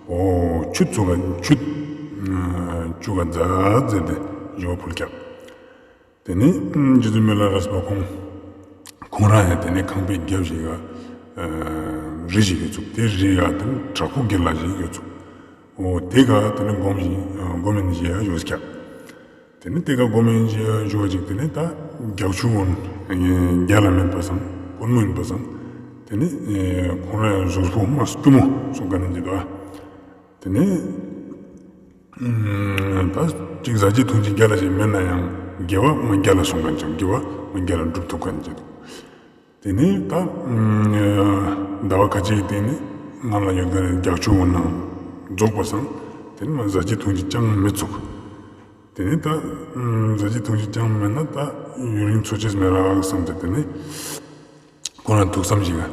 འོ་ཆུ་ཚུགས་ཆུ་ཆུ་ག་ཛ་ཛེ་དེ་ཡོ་ཕུལ་ཀྱག། དེ་ནི་ཇི་ཟུག་མེ་ལ་རས་པ་ཁོང་ཁོང་རང་ཡང་དེ་ནི་ཁང་པའི་རྒྱབ་ཞིག་ག་རི་ཞིག་ཡོད་ཚུགས། དེ་རི་ག་དེ་ནི་བྲག་ཕུག་གི་ལ་ཞིག་ཡོད་ཚུགས། འོ་དེ་ག་དེ་ནི་སྒོམ་ཞིག་སྒོམ་མེན་ཞིག་ཡོད་ཀྱག། དེ་ནི་དེ་ག་སྒོམ་མེན་ཞིག་ཞུ་བ་ཅིག་དེ་ནི་ད་རྒྱག་ཆུ་འོན་རྒྱ་ལ་མེད་པ་སང་དཀོན་མོ་ཡིན་པ་སང་དེ་ནི་ཁོང་རང་ཡང་གཟུགས་པོ་མ་སྐྱུ་མོ་སོང་ག་ནི་འདི་དོ། དེ་ནི་ད་ཅིག་ཟ་ཅི་འཐུང་ཅི་རྒྱ་ལ་ཞིག་མེད་ན་ཡང་དགེ་བ་མ་རྒྱ་ལ་སོང་ག་ནི་ཅིག་དགེ་བ་མ་རྒྱ་ལ་འགྲུབ་ཐུབ་ག་ནི་ཅིག། དེ་ནི་ད་ཟླ་བ་ཁ་ཅིག་དེ་ནི་ང་ལ་ཡོད་དེ་རྒྱག་ཆུ་འོན་ནང་རྫོགས་པ་སང་དེ་ནི་མ་ཟ་ཅི་འཐུང་ཅི་ཅང་མི་ཚུགས། དེ་ནི་ད་ཟ་ཅི་འཐུང་ཅི་ཅང་མེད་ན་ད་ཡུན་རིང་འཚོ་ཅེས་མེད་རག་བསམ་སྟེ་དེ་ནི་ཁོ་རང་ཐུགས་བསམ་ཞིག་ག་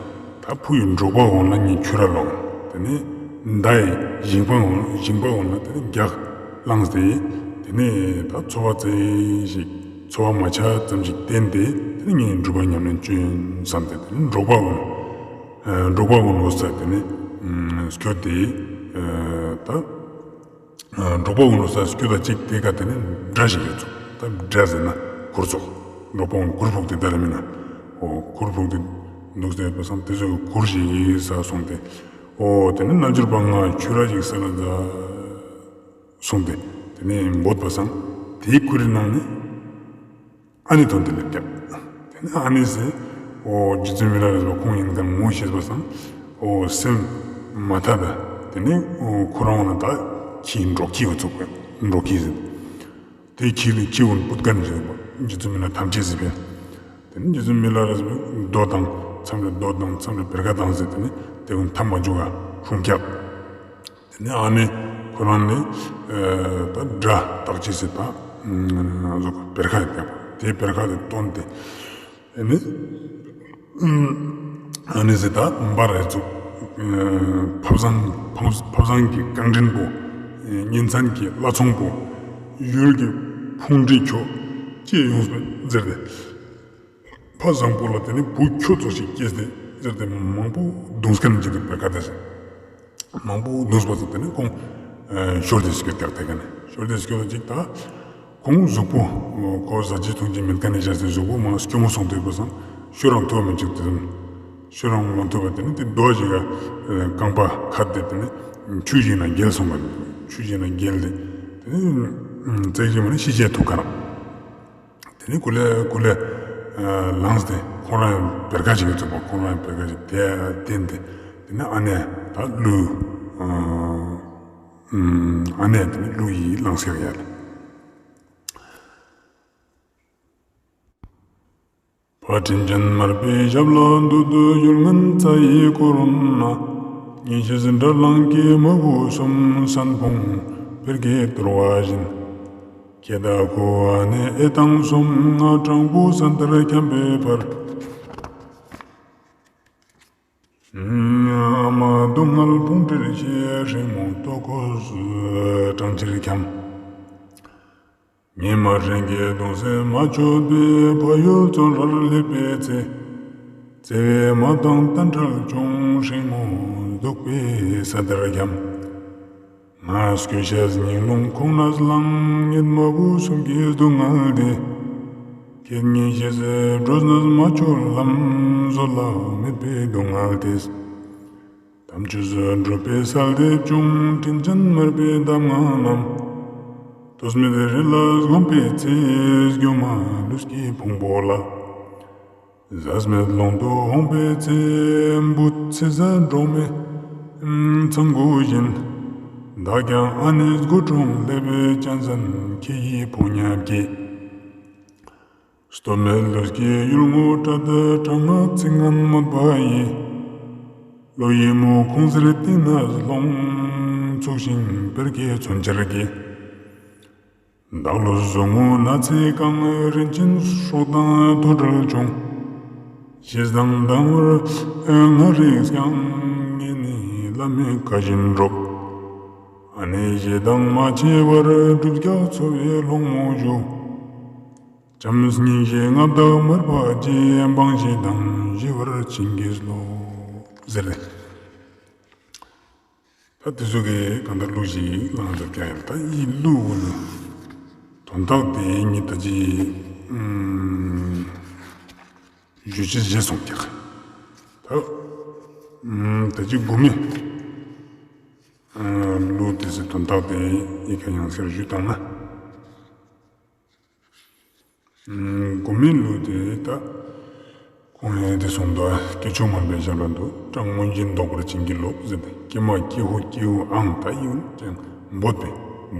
ད་ཕུ་ཡི་འབྲོག་པ་འོན་ན་ངས་ཆུ་ར་ལོངས། དེ་ནི་མདའ་ཡི་ཞིང་པ་འོན་ཞིང་པ་འོན་ན་དེ་ནི་རྒྱག་བླངས་ཏེ་དེ་ནི་ད་འཚོ་བ་ཙེ་ཞིག་འཚོ་བ་མ་ཆ་ཙམ་ཞིག་བསྟེན་ཏེ་དེ་ནི་ངས་སྒྲུབ་པ་ཉམས་ལེན་བཅོ་ཡིན་བསམ་སྟེ་དེ་ནི་འབྲོག་པ་འོན་འབྲོག་པ་འོན་འོ་ས་དེ་ནི་སྐྱོད་དེ་ད། འབྲོག་པ་འོན་ལོ་ས་སྐྱོད་ད་ཅིག་དེ་ག་དེ་ནི་སྦྲ་ཞིག་ཡོད་ཚུགས། ད་སྦྲ་ཟེར་ན་གུར་ཚུགས། འབྲོག་པ་འོན་གུར་ཕུབ་སྟེ་ད་ར་མིན་ན། འོ་གུར་ཕུབ་སྟེ་འདུག་སྟེ་ཡོད་པ་སང་དེ་ཚོ་གི་གུར་ཞིག་ཡིན་ས་སོང་སྟེ། འོ་དེ་ནི་རྣལ་འབྱོར་པ་ང་ཆོས་ར་ཞིག་ས་ལ་ད་སོང་སྟེ་དེ་ནི་འབོད་པ་སང་དེའི་གུར་རི་ནང་ནི། ཨ་ནེ་ཐོན་ཏེ་སླེབས་ཀྱག། དེ་ནི་ཨ་ནེ་ཟེར་འོ་རྗེ་བཙུན་མི་ལ་རས་པ་ཁོང་ཡིན་ཁན་ངོ་ཤེས་པ་སང་འོ་སེམས་མ་ཐད་ད། དེ་ནི་འོ་ཁོ་རང་ན་ད་ཁྱི་འབྲོག་ཁྱི་བ་ཚུགས་པས་འབྲོག་ཁྱི་ཟེར། དེ་ཁྱི་ལ་ཁྱི་འོན་པུད་ཀ་ནི་ཟེར་བ་རྗེ་བཙུན་མི་ལ་ཐམས་ཅད་ཟེར་བས། དེ་ནི་རྗེ་བཙུན་མི་ལ་རས་པ་རྡོ་དང་མཚམས་རེ་རྡོ་དང་མཚམས་རེ་བེར་ཀ་དང་ཟེར་དེ་ནི་དེ་ཀུན་ཐམ་པ་འཇུག་ག་ཁྲུང་ཀྱག། དེ་ནས་ཨ་ནེ་ཁོ་རང་ནི་ད་དགྲ་བཏགས་ཅི་ཟེར་ད་བེར་ཁ་ཡོད་པ་དེ་བེར་ཁ་དེ་བཏོན་ཏེ་དེ་ནས་ཨ་ནེ་ཟེར་ད་འབར་རེ་ཚུགས། ཕབ་བཟང་ཕབ་བཟང་གི་རྐང་འདྲེན་པོ་གཉེན་ཚན་གྱི་བླ་ཚོང་པོ་ཡུལ་གྱི་ཕུང་འདྲེ་ཁྱོ་སྐྱེས་ཡོངས་པ་ཟེར་ཏེ། ཕ་བཟང་པོ་ལ་དེ་ནི་བུ་ཁྱོ་ཚོ་ཞིག་སྐྱེས་ཏེ་ཟེར་ཏེ་མང་པོ་གདུང་སྐད་ཅིག་ཏུ་བེར་ཀ་དེ་ཟེར། མང་པོ་གདུང་སྤོ་ཚོ་དེ་ནི་ཁོང་ཤོར་ཏེ་སྐྱོད་ཀྱག་དེ་ག་ནི་ ཤོར་ཏེ་སྐྱོད་ཅིག་ད། ཁོང་གཟུགས་པོ་ཁོ་ཟ་ཅེས་འཐུང་ཅེས་མེད་ཁན་ནི་ཞག་སྟེ་གཟུགས་པོ་མ་སྐྱོ་མོ་སོང་སྟེ་པ་སང་ཤོ་རང་ཐུབ་མི་ཅུག་སྟེ་ཤོ་རང་མ་ཐུབ་པ་དེ་ནི་དེ་རྡོ་ཞིག་ག་རྐང་པ་ཁ་ཏེ་དེ་ནི་ཆུ་ཞིག་ན་འགྱེལ་སོང་པ། ཆུ་ཞིག་ན་འགྱེལ་ཏེ་དེ་ནི་ཙེག་ཞིག་མ་ནི་ཤི་ཅེས་ཐུག་ཁན། དེ་ནི་ཀུ་ལེ་ཀུ་ལེ་ལངས་ཏེ་ཁོང་རང་ཡང་བེར་ཀ་ཅིག་གི་ཚུགས་པ། ཁོང་རང་ཡང་བེར་ཀ་ཅིག་དེ་བསྟན་ཏེ་དེ་ནི་ཨ་ནེ་ད་ཀླུ་ཨ་ནེ་དེ་ནི་ཀླུ་ཡི་ལངས་ཀྱག་ཡ་ལེ། ཕ་དྲིན་ཅན་མར་པའི་ཞབས་ལ་འདུད། ཡུལ་ངན་རྩྭ་ཡིས་བསྐོར་ན། ཉིན་ཞིག་དགྲར་ལངས་སྐྱེས་མ་བུ་གསུམ། སན་ཕོང་བེར་ཀས་གཏོར་བ་བཞིན། ཁྱེད་དང་ཁོ་ཨ་ནེ་ཨེ་ཏང་གསུམ། ང་སྤྲང་པོ་ས་མཐར་འཁྱམས་པའི་བར། ཨ་མ་སྡུག་བསྔལ་ཕུང་ཁྲིར་སྐྱེས། སྲིང་མོ་ལྟོ་གོས་སྐྲང་ཕྱིར་འཁྱམས། ཉི་མ་ཧྲེང་གེ་གདུང་སེམས་མ་ཆོད་པས། ཕ་ཡུལ་བཙོན་རར་སླེབས་པའི་ཚེ། བརྩེ་བའི་མ་དང་བསྟན་འཕྲལ་བྱུང་། སྲིང་མོ་སྡུག་པའི་ས་མཐར་འཁྱམས། ང་སྐྱོ་ཤས་སྙིང་རླུང་ཁོང་ནས་ལངས། ཉིད་མ་བུ་གསུམ་གྱི་སྡུག་བསྔལ་འདི། ཁྱེད་ཉིད་ཤེས་སེ་བྲོས་ནས་མ་ཆོད་ལམ། བཟོད་གླགས་མེད་པའི་སྡུག་བསྔལ་དེས། དམ་ཆོས་སུ་སྒྲུབ་པའི་གསལ་འདེབས་བྱུང་། དྲིན་ཅན་མར་པའི་གདམས་ངག་རྣམས། ལྟོས་མེད་རི་ལ་འོངས་པའི་ཚེ། སྒྱུ་མ་ལུས་ཀྱི་ཕུང་པོ་ལ། ཟད་མེད་ཀློང་དུ་འོངས་པའི་ཚེ། བུ་ཚེ་ཟད་འགྲོགས་མེད་ཚང་གུ་བཞིན། བདག་ཀྱང་ཨ་ནེའི་སྒོ་དྲུང་སླེབས། གཅན་གཟན་ཁྱེད་ཡི་ཕོ་ཉ་བརྒྱས། ལྟོས་མེད་ལུས་ཀྱི་ཡུལ་ངོ་བྲལ། དྲག་སྔགས་ཚིག་ངན་སྨོད་པ་ཡིས། བློ་ཡི་མུ་ཁུང་གཟེར་གཏིང་ནས་ལྷུང་། ཚུགས་ཤིང་བེར་ཀས་མཚོན་ཆར་གྱིས། བདག་བློ་ཟུག་རྔུ་ན་ཚས་གང་། རིན་ཆེན་སྲོག་དང་ཐོས་གྲོལ་བྱུང་། ཞེ་སྡང་སྡང་བར་ང་རིག་ཀྱང་། ངས་ནི་བླ་མའི་བཀའ་བཞིན་སྒྲུབ། ཨ་ནེ་ཞེ་སྡང་མ་ཆེ་བར། སྒྲུབ་རྒྱག་འཚོ་བའི་སློང་མོ་བཞུགས། བྱམས་སྙིང་རྗེ་མངའ་བདག་མར་པ་རྗེ། འབངས་ཞེ་སྡང་ཞི་བར་བྱིན་གྱིས་རློབས། ཟེར་ཏེ། ད་དེ་ཟུག་གི་གང་ལྟར་གླུ་ཞིག་བླངས་ཏེ་ཀྱང་ཡིན། ད་འི་གླུ་གུན་ནི་དོན་དག་དེ་ཉིད་ད་ཅི་ཨམ་ཞུ་ཅེས་བཞེས་སོང་ཀྱག། ད་ཨམ་ད་ཅི་དགུ་མའི་ཨ་གླུ་དེ་སི་དོན་དག་དེ་འི་ཀ་ཡང་སེ་ཞུ་བཏང་ན། ཨམ་དགུ་མའི་གླུ་དེ་ད་ཁོང་ཡང་དེ་གསུངས་འདུག། སྐྱེས་མཆོག་མར་པའི་ཞབས་ལ་འདུད། སྤྲང་མངོན་ཞེན་བཟློག་པར་བྱིན་གྱིས་རློབས་ཟེར་ཏེ། ཀྱེ་མ་ཀྱེ་ཧུད་ཀྱེ་ཧུད་ཨང་། ད་འི་ཀྱང་འབོད་པའི་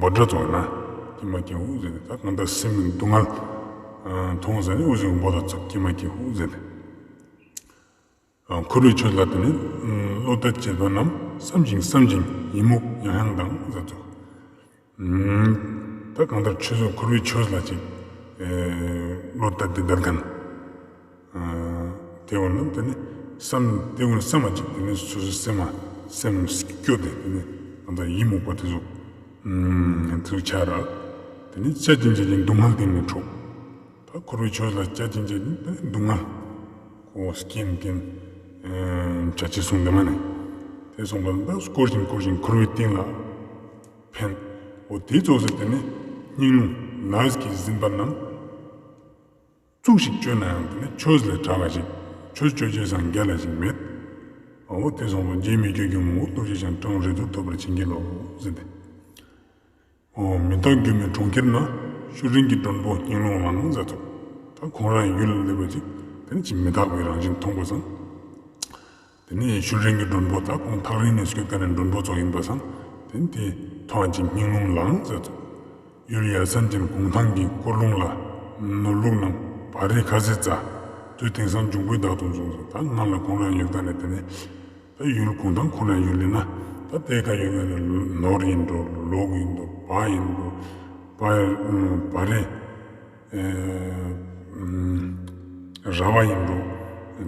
འབོད་སྒྲ་ཙོགས་ན། ཀྱེ་མ་ཀྱེ་ཧུད་ཟེར་ཏེ། ད་གང་ལྟར་སེམས་སྡུག་བསྔལ་མཐོང་ཟ་ནེ་འུ་ཟུག་འབོད་ཙོགས། ཀྱེ་མ་ཀྱེ་ཧུད་ཟེར་ཏེ། འཁོར་བའི་ཆོས་ལ་དེ་ནི་བློ་གཏད་བྱེད་པ་རྣམས། བསམ་ཞིང་བསམ་ཞིང་ཡི་མུག་ཡང་ཡང་ལྡང་ཟེར་ཙོགས། ད་གང་ལྟར་ཆོས་སུ་འཁོར་བའི་ཆོས་ལ་ཅིག་བློ་གཏད་དེ་བསྡད་ཁན་དེ་བོ་ནི་དེ་ནི་བསམ་དེ་བོ་ནི་བསམ་མ་ཅིག་དེ་ནི་སོ་སོའི་སེམས་མ་སེམས་སྐྱོ་སྟེ་དེ་ནི་གང་ལྟར་ཡི་མུག་པ་དེ་ཟུག་དེ་ཟུག་ཆ་ར་དེ་ནི་བཅད་ཅིང་བཅད་ཅིང་སྡུག་བསྔལ་སྟེང་ནས་འཕྲོག། ད་འཁོར་བའི་ཆོས་ལ་བཅད་ཅིང་བཅད་ཅིང་སྡུག་བསྔལ་ཁོ་སྐྱེན་སྐྱེན་བྱ་ཅི་གསུངས་དེ་མ་ནི། དེ་སོང་པ་ད་བསྐོར་ཞིང་བསྐོར་ཞིང་འཁོར་བའི་སྟེང་ལ་འཕེན། འོ་དེ་ཙོགས་སེ་དེ་ནི་སྙིང་རླུང་ལས་ཀྱིས་ཟིན་པ་རྣམས་ཙུག་ཞིག་བཅོས་ན་ཡང་དེ་ནི་ཆོས་ལས་དྲག་ག་ཞིག་ཆོས་བཅོ་ཅེས་སང་རྒྱལ་ལ་ཞིག་མེད། འོ་དེ་སོང་པ་རྗེ་མི་བསྐྱོད་ཀྱི་ངོ་བོ་རྡོ་རྗེ་འཆང་། སྤྲང་རིགས་དྲུག་ཐོབ་པར་བྱིན་གྱིས་རློབས་ཟེར་ཏེ། འོ་མི་རྟག་སྒྱུ་མའི་གྲོང་ཁྱེར་ན། ཤུལ་རིང་གི་མགྲོན་པོ་སྙིང་རླུང་ལངས་ཟེར་ཙོགས། ད་ཁོང་རང་ཡུལ་ལ་སླེབས་པ་ཅིག་དེ་ནི་ཅིག་མི་རྟག་པའི་རང་བཞིན་མཐོང་པ་སང་། དེ་ནི་ཤུལ་རིང་གི་མགྲོན་པོ་ད་ཁོང་ཐག་རིང་ནས་སྐྱོད་ཁན་ནི་མགྲོན་པོ་ཙོགས་ཡིན་པ་སང་དེ་ནི་དེ་མཐོང་ཅིག་སྙིང་རླུང་ལངས་ཟེར་ཙོགས། ཡུལ་ཡ་མཚན་ཅན་གུང་ཐང་གི་སྐོར་ལུང་ལ། ནོར་ལུག་རྣམས་བ་རེ་ཁ་ཟས་བཙའ། དུས་དེང་སང་འབྱུང་པོའི་བདག་ཏུ་བཟུང་ཟེར། ད་ང་ལ་ཁོང་རང་ཡུལ་ད་ནི་དེ་ནི། ད་ཡུལ་གུང་ཐང་ཁོ་ན་ཡུལ་ལི་ན། ད་དེ་ཀ་ཡོད་ནི་ནོར་ཡིན་འགྲོ། ལུག་ཡིན་འགྲོ། བ་ཡིན་འགྲོ། བ་བ་རེ་ར་བ་ཡིན་འགྲོ།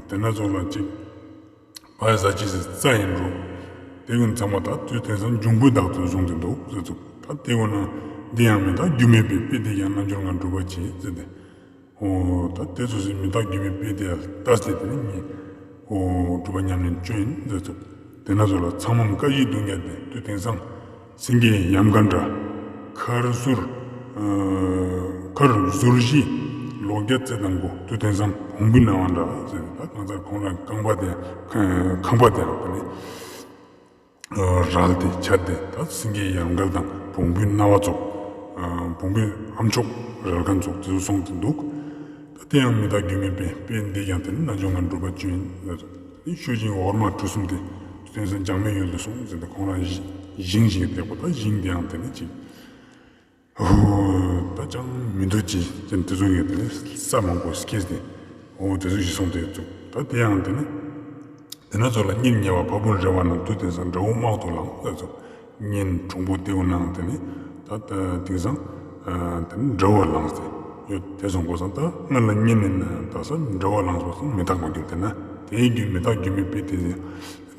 དེ་ན་ཙོགས་ལ་ཅིག་བ་ཟ་ཅི་ཟེར་རྩྭ་ཡིན་འགྲོ། དེ་ཀུན་ཚང་མ་ད་དུས་དེང་སང་འབྱུང་པོའི་བདག་ཏུ་བཟུང་སྟེ་འདུག་ཟེར་ཙོགས། ད་དེ་བོ་ན་འདི་ཡང་མི་རྟག་སྒྱུ་མའི་དཔེ། དཔེ་དེ་ཀྱང་རྣལ་འབྱོར་ངང་སྒྲུབ་པར་བྱེད་ཟེར་ཏེ། འོ་ད་དེ་ཙོགས་སི་མི་རྟག་སྒྱུ་མའི་དཔེ་དེ་ལ་ལྟས་ཏེ་དེ་ནི་ངས་འོ་སྒྲུབ་པ་ཉམས་ལེན་བཅོ་ཡིན་ཟེར་ཙོགས། དེ་ན་ཙོགས་ལ་ཚང་མ་བཀའ་བཞིན་དུ་ཉར་ཏེ་དུས་དེང་སང་སེང་གེ་ཡམ་ག་འདྲ། མཁར་ཟུར་ཨ་མཁར་ཟུར་བཞི་ལོ་བརྒྱད་ཙེ་དང་པོ་དུས་དེང་སང་བོང་བུའི་རྣ་བ་འདྲ་ཟེར་ཏེ་ད་གང་ཚར་ཁོང་རང་རྐང་པ་དེ་ཁང་པ་དེའང་དེ་ནི་རལ་ཏེ་ཆད་དེ་ད་སེང་གེའི་ཡལ་ག་དང་བོང་བུའི་རྣ་བ་ཙོགས་ཨ་བོང་བུའི་ཨམ་ཅོག་རལ་ཁན་ཙོགས་དེ་ཚོ་སོང་སྟེ་འདུག་ད་དེ་ཡང་མི་རྟག་རྒྱུ་མའི་དཔེ་དཔེ་འདི་ཀྱང་དེ་ནི་རྣལ་འབྱོར་མ་གྲུབ་པ་བཅུ་ཡིན་ཟེར་ཏེ། ཤུལ་བཞིན་འོར་མ་གྲུ་གསུམ་དེ་དེ་ཚོ་འཇག་མའི་ཡུལ་དུ་སོང་ཟེར་ཏེ་ཁོང་རང་ཞིང་ཞིག་བཏེག་པ་ད་ཞིང་དེའང་དེ་ནི་ཅིག་ཧུ་ད་ཅང་མི་འདུག་ཅིག་ཅན་དེ་ཚོ་ཡོད་དེ་ནི་ས་མང་པོ་སྐྱེས་ཏེ་འོ་དེ་ཚོ་ཞིག་སོང་སྟེ་ཡོད་ཚུགས། ད་དེ་ཡང་དེ་ནི་དེ་ན་ཚོ་ལ་གཉེན་ཉེ་བ་ཕ་བུ་རེ་བ་རྣམས་དུས་དེང་སང་དགྲ་བོ་དམག་ཏུ་ལངས་ཟེར་ཚུགས། གཉེན་དྲུང་པོ་དེའུ་ནང་དེ་ནི་ད་དེང་སང་དེ་ནི་དགྲ་བོ་ལངས་ཏེ་ཡོད་དེ་སོང་གོ་སང་ད་སྔར་ལ་གཉེན་ནི་ན་ད་ས་དགྲ་བོ་ལངས་པ་སང་མི་རྟག་པ་གྱུར་དེ་ན་དེའི་རྒྱུ་མི་རྟག་རྒྱུ་མའི་དཔེ་དེ་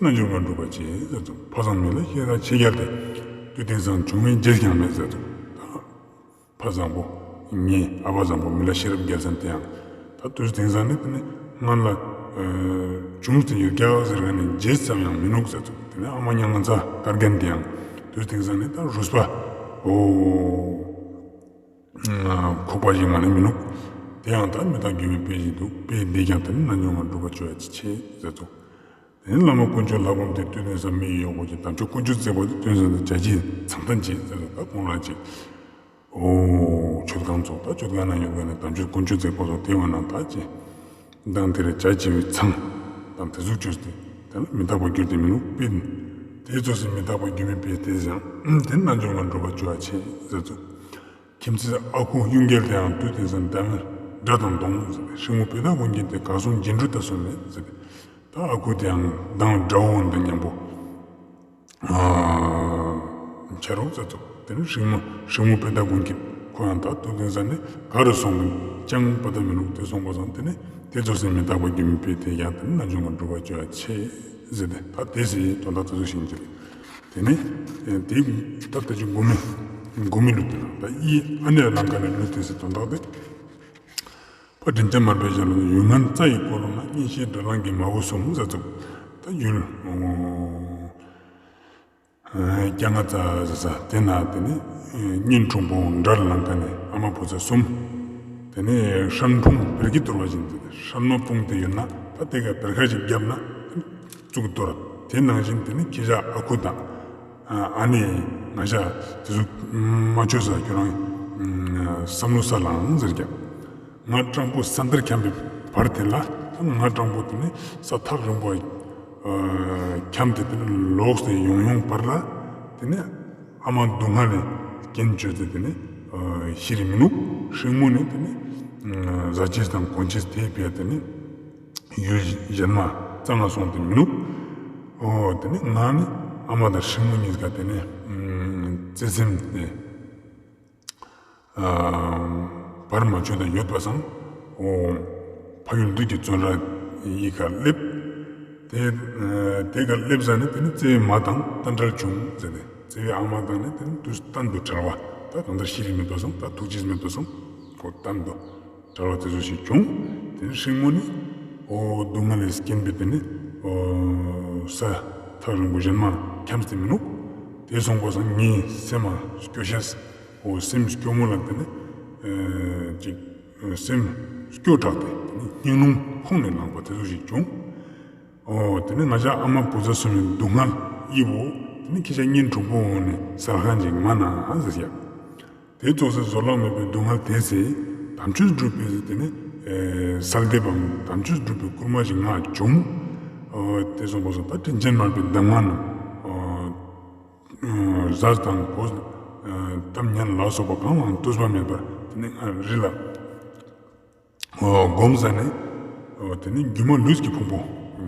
རྣལ་འབྱོར་མ་གྲུབ་པ་ཅེས་ཟེར་ཚུགས། ཕ་བཟང་མི་ལ་ཤེས་རབ་ཆེ་རྒྱལ་ཏེ། དུས་དེང་སང་བྱུང་བའི་རྗེས་ཀྱང་མེད་ཟེར་ཚུགས། ད་ཕ་བཟང་པོ་ངའི་ཨ་ཕ་བཟང་པོ་མི་ལ་ཤེས་རབ་རྒྱལ་ཚན་དེ་ཡང་ད་དུས་དེང་སང་ནི་དེ་ནི་སྔར་ལ་བྱུང་སྟེ་ཡོད་རྒྱག་ཟེར་ག་ནི་རྗེས་ཙམ་ཡང་མི་ནུག་ཟེར་ཚུགས། དེ་ནི་ཨ་མ་མྱ་ངན་ཚ་དཀར་རྒྱན་དེ་ཡང་དུས་དེང་སང་ནི་ད་རུས་པ་འོ་ཁོག་པ་ཞིག་མ་ནི་མི་ནུག། དེ་ཡང་ད་མི་རྟག་རྒྱུ་མའི་དཔེ་ཞིག་འདུག། དཔེ་འདི་ཀྱང་དེ་ནི་རྣལ་འབྱོར་མ་གྲུབ་པ་བཅུ་ཡ་ཅི་ཆེ་ཟེར་ཚུགས། དེ་ནི་བླ་མ་དཀོན་མཆོག་ལྷ་སྒོམ་དེ་དུས་དེང་སང་མི་ཡི་ཡོག་པོ་ཅིག་དམ་ཆོས་དཀོན་མཆོག་མཛད་པ་དེ་དུས་དེང་སང་བྱ་བྱེད་མཚམས་ཐན་ཅིག་ཟེར་ད་ཁོང་རང་ཅིག་འོ་མཆོད་ཁང་ཚོགས་ད་མཆོད་ཁང་ན་ཡོད་པ་ནི་དམ་ཆོས་དཀོན་མཆོག་མཛད་པ་ཚོ་དེ་བ་ན་ད་ཅི་མདང་དེ་རེ་བྱ་བྱེད་པའི་མཚམས་དང་དེ་ཟུག་བཅོས་ཏེ་དེ་ལ་མི་རྟག་པ་གྱུར་ཏེ་མི་ནུག་པིན། དེ་ཚོ་སེ་མི་རྟག་པ་རྒྱུ་མའི་དཔེ་དེ་ཡང་དེ་རྣལ་འབྱོར་མ་གྲུབ་པ་བཅུ་ཡ་ཆེ་ཟེར་ཚུགས། ཁྱིམ་མཚེས་ཨ་ཁུ་གཡུལ་རྒྱལ་དེའང་དུས་དེང་སང་འདྲ་དང་གདོང་ཟེར་ཏེ་སྲིང་མོ་དཔལ་ལྡན་ཀུན་མཁྱེན་དེ་གར་སོང་རྗེས་འགྲོ་ལྟ་སོང་མེད་ཟེར་ཏེ། ད་ཨ་ཁུ་དེའང་མདང་དགྲ་བོ་འདི་མཉམ་པོ་ཨ་ཆ་རོགས་ཟེར་ཚུགས། དེ་ནི་སྲིང་མོ་སྲིང་མོ་དཔལ་ལྡན་ཀུན་མཁྱེན་ཁོ་ཡང་ད་དུས་དེང་སང་ནི་ག་རུ་སོང་གི་ཅང་པ་ད་མི་ནུག། དེ་སོང་པ་སང་དེ་ནི་དེ་ཚོ་སེ་མི་རྟག་པ་རྒྱུ་མའི་དཔེ་དེ་ཡང་དེ་ནི་རྣལ་འབྱོར་མ་གྲུབ་པ་བཅུ་ཡ་ཆེ་ཟེར་ཏེ་ད་དེ་སེ་དོན་དག་དེ་ཚོ་ཤེས་ཀྱི་རེད། དེ་ནས་དེ་ད་ལྟ་ཅི་དགུ་མི་དགུ་མི་ལུགས་དེ་ལ་ད་ཡི་ཨ་ནེ་ལང་ཀ་ནས་ལུགས་དེ་སེ་དོན་དག་དེ་ཕ་དྲིན་ཅན་མར་པའི་ཞལ་ལ་ཡུལ་ངན་རྩྭ་ཡི་འཁོར་ལོ་ན་གཉེན་བཤེས་དགྲ་ལངས་ཀྱི་མ་བུ་གསུམ་ཟེར་ཚུགས། ད་ཡུལ་སྐྱ་རྔ་རྩྭ་ཟེར་ས་དེ་ན་དེ་ནས་གཉེན་དྲུང་པོ་དགྲ་ལངས་ཀ་ནས་ཨ་མ་བུ་ཚ་གསུམ། དེ་ནས་ཧྲན་ཕུང་བེར་གྱིས་གཏོར་བ་ཞིག་འདུག། ཧྲན་མ་ཕུང་དེ་ཡོད་ན་ད་དེ་ག་བེར་ཁ་ཞིག་བརྒྱབ་ན་བཙུགས་གཏོར། དེ་ནང་བཞིན་དེ་ནི་ཁྱེད་ཅག་ཨ་ཁུ་དང་ཨ་ནེ་ང་ཅག་དེ་ཚོ་མ་ཆོས་ས་ཁྱོད་རང་བསམ་བློ་ས་ལངས་ཟེར་ཀྱང་། ང་སྤྲང་པོ་ས་མཐར་འཁྱམས་པའི་བར་དེ་ལ་ང་སྤྲང་པོ་དེ་ནི་ས་ཐག་རིང་པོ་འཁྱམས་ཏེ་དེ་ནི་ལོག་སྟེ་ཡོང་ཡོང་བར་ལ་དེ་ནི་ཨ་མ་སྡུག་བསྔལ་ལས་རྐྱེན་བཅོས་ཏེ་དེ་ནི་ཤི་རི་མི་ནུག། སྲིང་མོ་ནི་དེ་ནི་ཟ་ཅེས་དང་གོན་ཅེས་དེ་བས་དེ་ནི་ཡུལ་གཞན་མ་རྩྭ་ང་སོང་སྟེ་མི་ནུག། འོ་དེ་ནི་ང་ནི་ཨ་མ་དང་སྲིང་མོ་གཉིས་ཀ་དེ་ནི་བརྩེ་སེམས་དེ་བར་མ་ཆོད་དེ་ཡོད་པ་སང་འོ་ཕ་ཡུལ་བདུད་ཀྱི་བཙོན་ར་ཡི་ཁར་སླེབས། དེ་དེ་ཁར་སླེབས་ས་ནི་དེ་ནི་བརྩེ་བའི་མ་དང་བསྟན་བྲལ་བྱུང་ཟེར་ཏེ་བརྩེ་བའི་ཨ་མ་དང་ནི་དེ་ནི་དུས་གཏན་དུ་བྲལ་བ་ད་གང་ལྟར་ཤི་རི་མི་འདུག་སང་ད་ཐུག་ཅེས་མི་འདུག་སང་ཁོ་གཏན་དུ་བྲལ་བ་དེ་ཚོ་ཞིག་བྱུང་། དེ་ནི་སྲིང་མོ་ནི་འོ་སྡུག་བསྔལ་ལས་རྐྱེན་པས་དེ་ནི་འོ་ས་ཐག་རིང་པོ་གཞན་མ་འཁྱམས་ཏེ་མི་ནུག། དེ་སོང་པ་སང་ངའི་སེམས་མ་སྐྱོ་ཤེས་འོ་སེམས་སྐྱོ་མོ་ལ་དེ་ནི་ཅིག་སེམས་སྐྱོ་དྲགས་ཏེ་དེ་ནི་སྙིང་རླུང་ཁོང་ནས་ལངས་པ་དེ་ཚོ་ཞིག་བྱུང་། འོ་དེ་ནི་ང་ཅག་ཨ་མ་བུ་ཚ་གསུམ་མི་སྡུག་བསྔལ་ཡི་བོ་དེ་ནི་ཁྱེད་ཅག་གཉེན་དྲུང་པོ་འོང་ནས་སལ་ཁན་ཅིག་མ་ན་ཟེར་ཡ། དེ་ཙོགས་སེ་བཟོད་གླགས་མེད་པའི་སྡུག་བསྔལ་དེ་སེ་དམ་ཆོས་སྒྲུབ་པའི་དེ་ནི་གསལ་འདེབས་བམ་དམ་ཆོས་སྒྲུབ་པའི་སྐུལ་མ་ཞིག་ང་བྱུང་། འོ་དེ་སོང་པ་སང་ད་དྲིན་ཅན་མར་པའི་གདམས་ངག་རྣམས་ཟས་དང་གོས་གཏམ་སྙན་ལ་སོགས་པ་གང་ལའང་ལྟོས་པ་མེད་པར་དེ་ནི་རི་ལ་སྒོམ་ཟ་ནས་དེ་ནི་སྒྱུ་མ་ལུས་ཀྱི་ཕུང་པོ་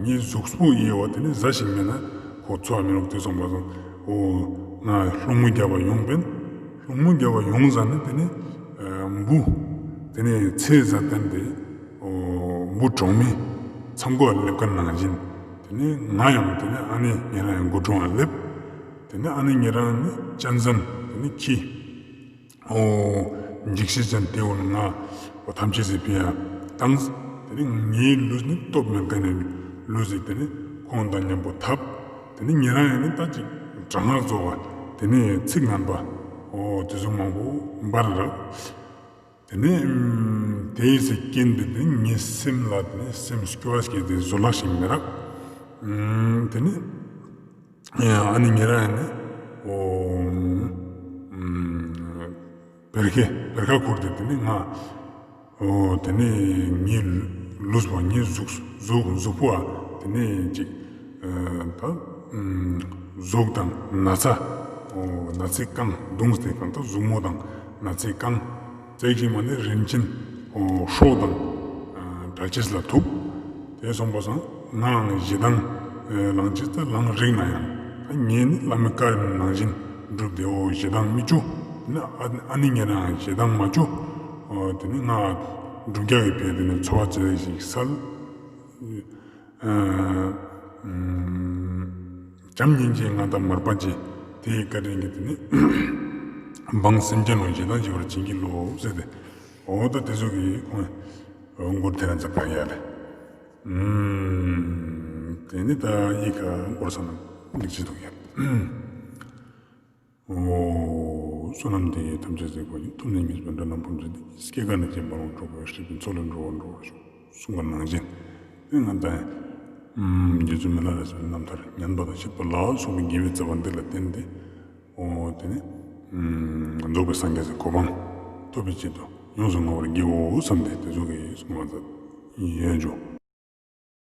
ངའི་གཟུགས་པོ་ཡི་བ་དེ་ནི་ཟ་ཞིག་མེད་ན་ཁོ་འཚོ་བ་མི་རུང་། དེ་སོང་པ་སང་འོ་ང་སློང་མོ་རྒྱབ་པ་ཡོང་པིན། སློང་མོ་རྒྱབ་པ་ཡོང་ཟ་ནས་དེ་ནི་འབུ་དེ་ནི་ཚེ་ཟ་སྟན་ཏེ་འོ་འབུ་གྲོག་མའི་མཚང་སྒོ་སླེབས་ཁན་ནང་བཞིན་དེ་ནི་ང་ཡང་དེ་ནི་ཨ་ནེ་ཉེ་རང་ཡང་དགོད་བྲོ་བ་སླེབས། དེ་ནི་ཨ་ནེ་ཉེ་རང་ནི་གཅན་གཟན་དེ་ནི་ཁྱི། འོ་འཇིགས་ཤིང་ཅན་དེ་འོ་ང་འོ་ཐམས་ཅད་སི་ཕི་ཡ་བཏང་། དེ་ནི་ངའི་ལུས་ནི་སྟོབས་མེད་ཁན་ནི་ལུས་ཤིག་དེ་ནི་ཁོང་དང་མཉམ་པོ་འཐབ། དེ་ནི་ཉེ་རང་ཡང་ནི་ད་ཅིག་དྲག་སྔགས་ཚོགས་པ་དེ་ནི་ཚིག་ངན་པ་ འོ་དེ་ཟུག་མང་པོ་འབར་རག། དེ་ནས་ཨམ་དེའི་ཟེར་རྐྱེན་དེ་དེ་ངའི་སེམས་ལ་དེ་ནས་སེམས་སྐྱོ་བ་སྐྱེས་ཏེ་བཟོད་གླགས་ཤིག་མི་རག། ཨམ་དེ་ནས་ཨ་ནི་ཉེ་རང་ཡིན་ནི་འོ་ཨམ་བེར་ཁ་བེར་ཁ་ཁུར་ཏེ་དེ་ནས་ང་འོ་དེ་ནས་ངའི་ལུས་པོ་ངའི་གཟུགས་གཟུགས་གཟུགས་པོ་ཨ་དེ་ནས་ཅིག་ཨ་ད་ཨམ་ཟུག་དང་ན་ཚ་འོ་ན་ཚའི་རྐང་གདུངས་ཏེ་གང་ད་ཟུག་མོ་དང་ན་ཚའི་རྐང་ཙེག་ཅིག་མ་ནེ་རིན་ཆེན་འོ་སྲོག་དང་ཨ་བྲལ་ཅེས་ལ་ཐུག། དེ་སོང་པ་སང་ངའང་ཞེ་སྡང་ཨེ་ལང་ཅེས་ད་ལང་རིག་ན་ཡང་ད་ངས་ནི་བླ་མའི་བཀའ་ནང་བཞིན་སྒྲུབ་སྟེ་འོ་ཞེ་སྡང་མི་ཅོ། དེ་ནས་ཨ་ཨ་ནི་ཉེ་རང་ཞེ་སྡང་མ་ཅོ། འོ་དེ་ནི་ང་སྒྲུབ་རྒྱག་གི་ཕེ་དེ་ནས་འཚོ་བ་ཙེག་ཞིག་སལ། ཨ་ཨམ་བྱམས་སྙིང་རྗེའི་མངའ་བདག་མར་པ་ཅན་དེའི་བཀའ་དྲིན་གྱིས་དེ་ནི་འབངས་སེམས་ཅན་ལོ་ཞེ་སྡང་བྱེད་པར་བྱིན་གྱིས་རློབས་ཟེར་ཏེ། འོ་ད་དེ་ཚོ་གི་ཁོང་མགུར་དེ་རང་ཚ་ག་ཡ་ལེ། ཨམ་དེ་ནི་ད་ཡི་གེ་མགུར་ས་ན་ལེགས་ཅི་འདུག་ཡ། འོ་བསོད་ནམས་འདི་ཡིས་ཐམས་ཅད་གཟིགས་པ་ཉིད། ཐོབ་ནས་ཉེས་པའི་དགྲ་རྣམས་ཕམ་བྱས་ཏེ། སྐྱེ་རྒ་ན་འཆིའི་རྦ་ཀློང་འཁྲུགས་པའི་ཕྱིར། སྲིད་པའི་མཚོ་ལས་འགྲོ་བ་སྒྲོལ་བར་ཤོག། གསུངས་པ་ནང་བཞིན་དེ་ང་ད་ཨམ་རྗེ་བཙུན་མི་ལ་རས་པའི་རྣམ་ཐར་ཉན་པ་དང་བཤད་པ་ལ་སོགས་པའི་དགེ་བའི་རྩ་བ་འདི་ལ་བརྟེན་ཏེ། འོ་དེ་ནས་ཨམ་རྫོགས་པའི་སངས་རྒྱས་སི་གོ་འཕང་ཐོབ་པའི་ཆེད་དུ་ཡོངས་སུ་བསྔོ་བར་བགྱིའོ་བསམ་སྟེ་དེ་ཚོ་གི་གསུངས་པ་ཡོད་འཇོ།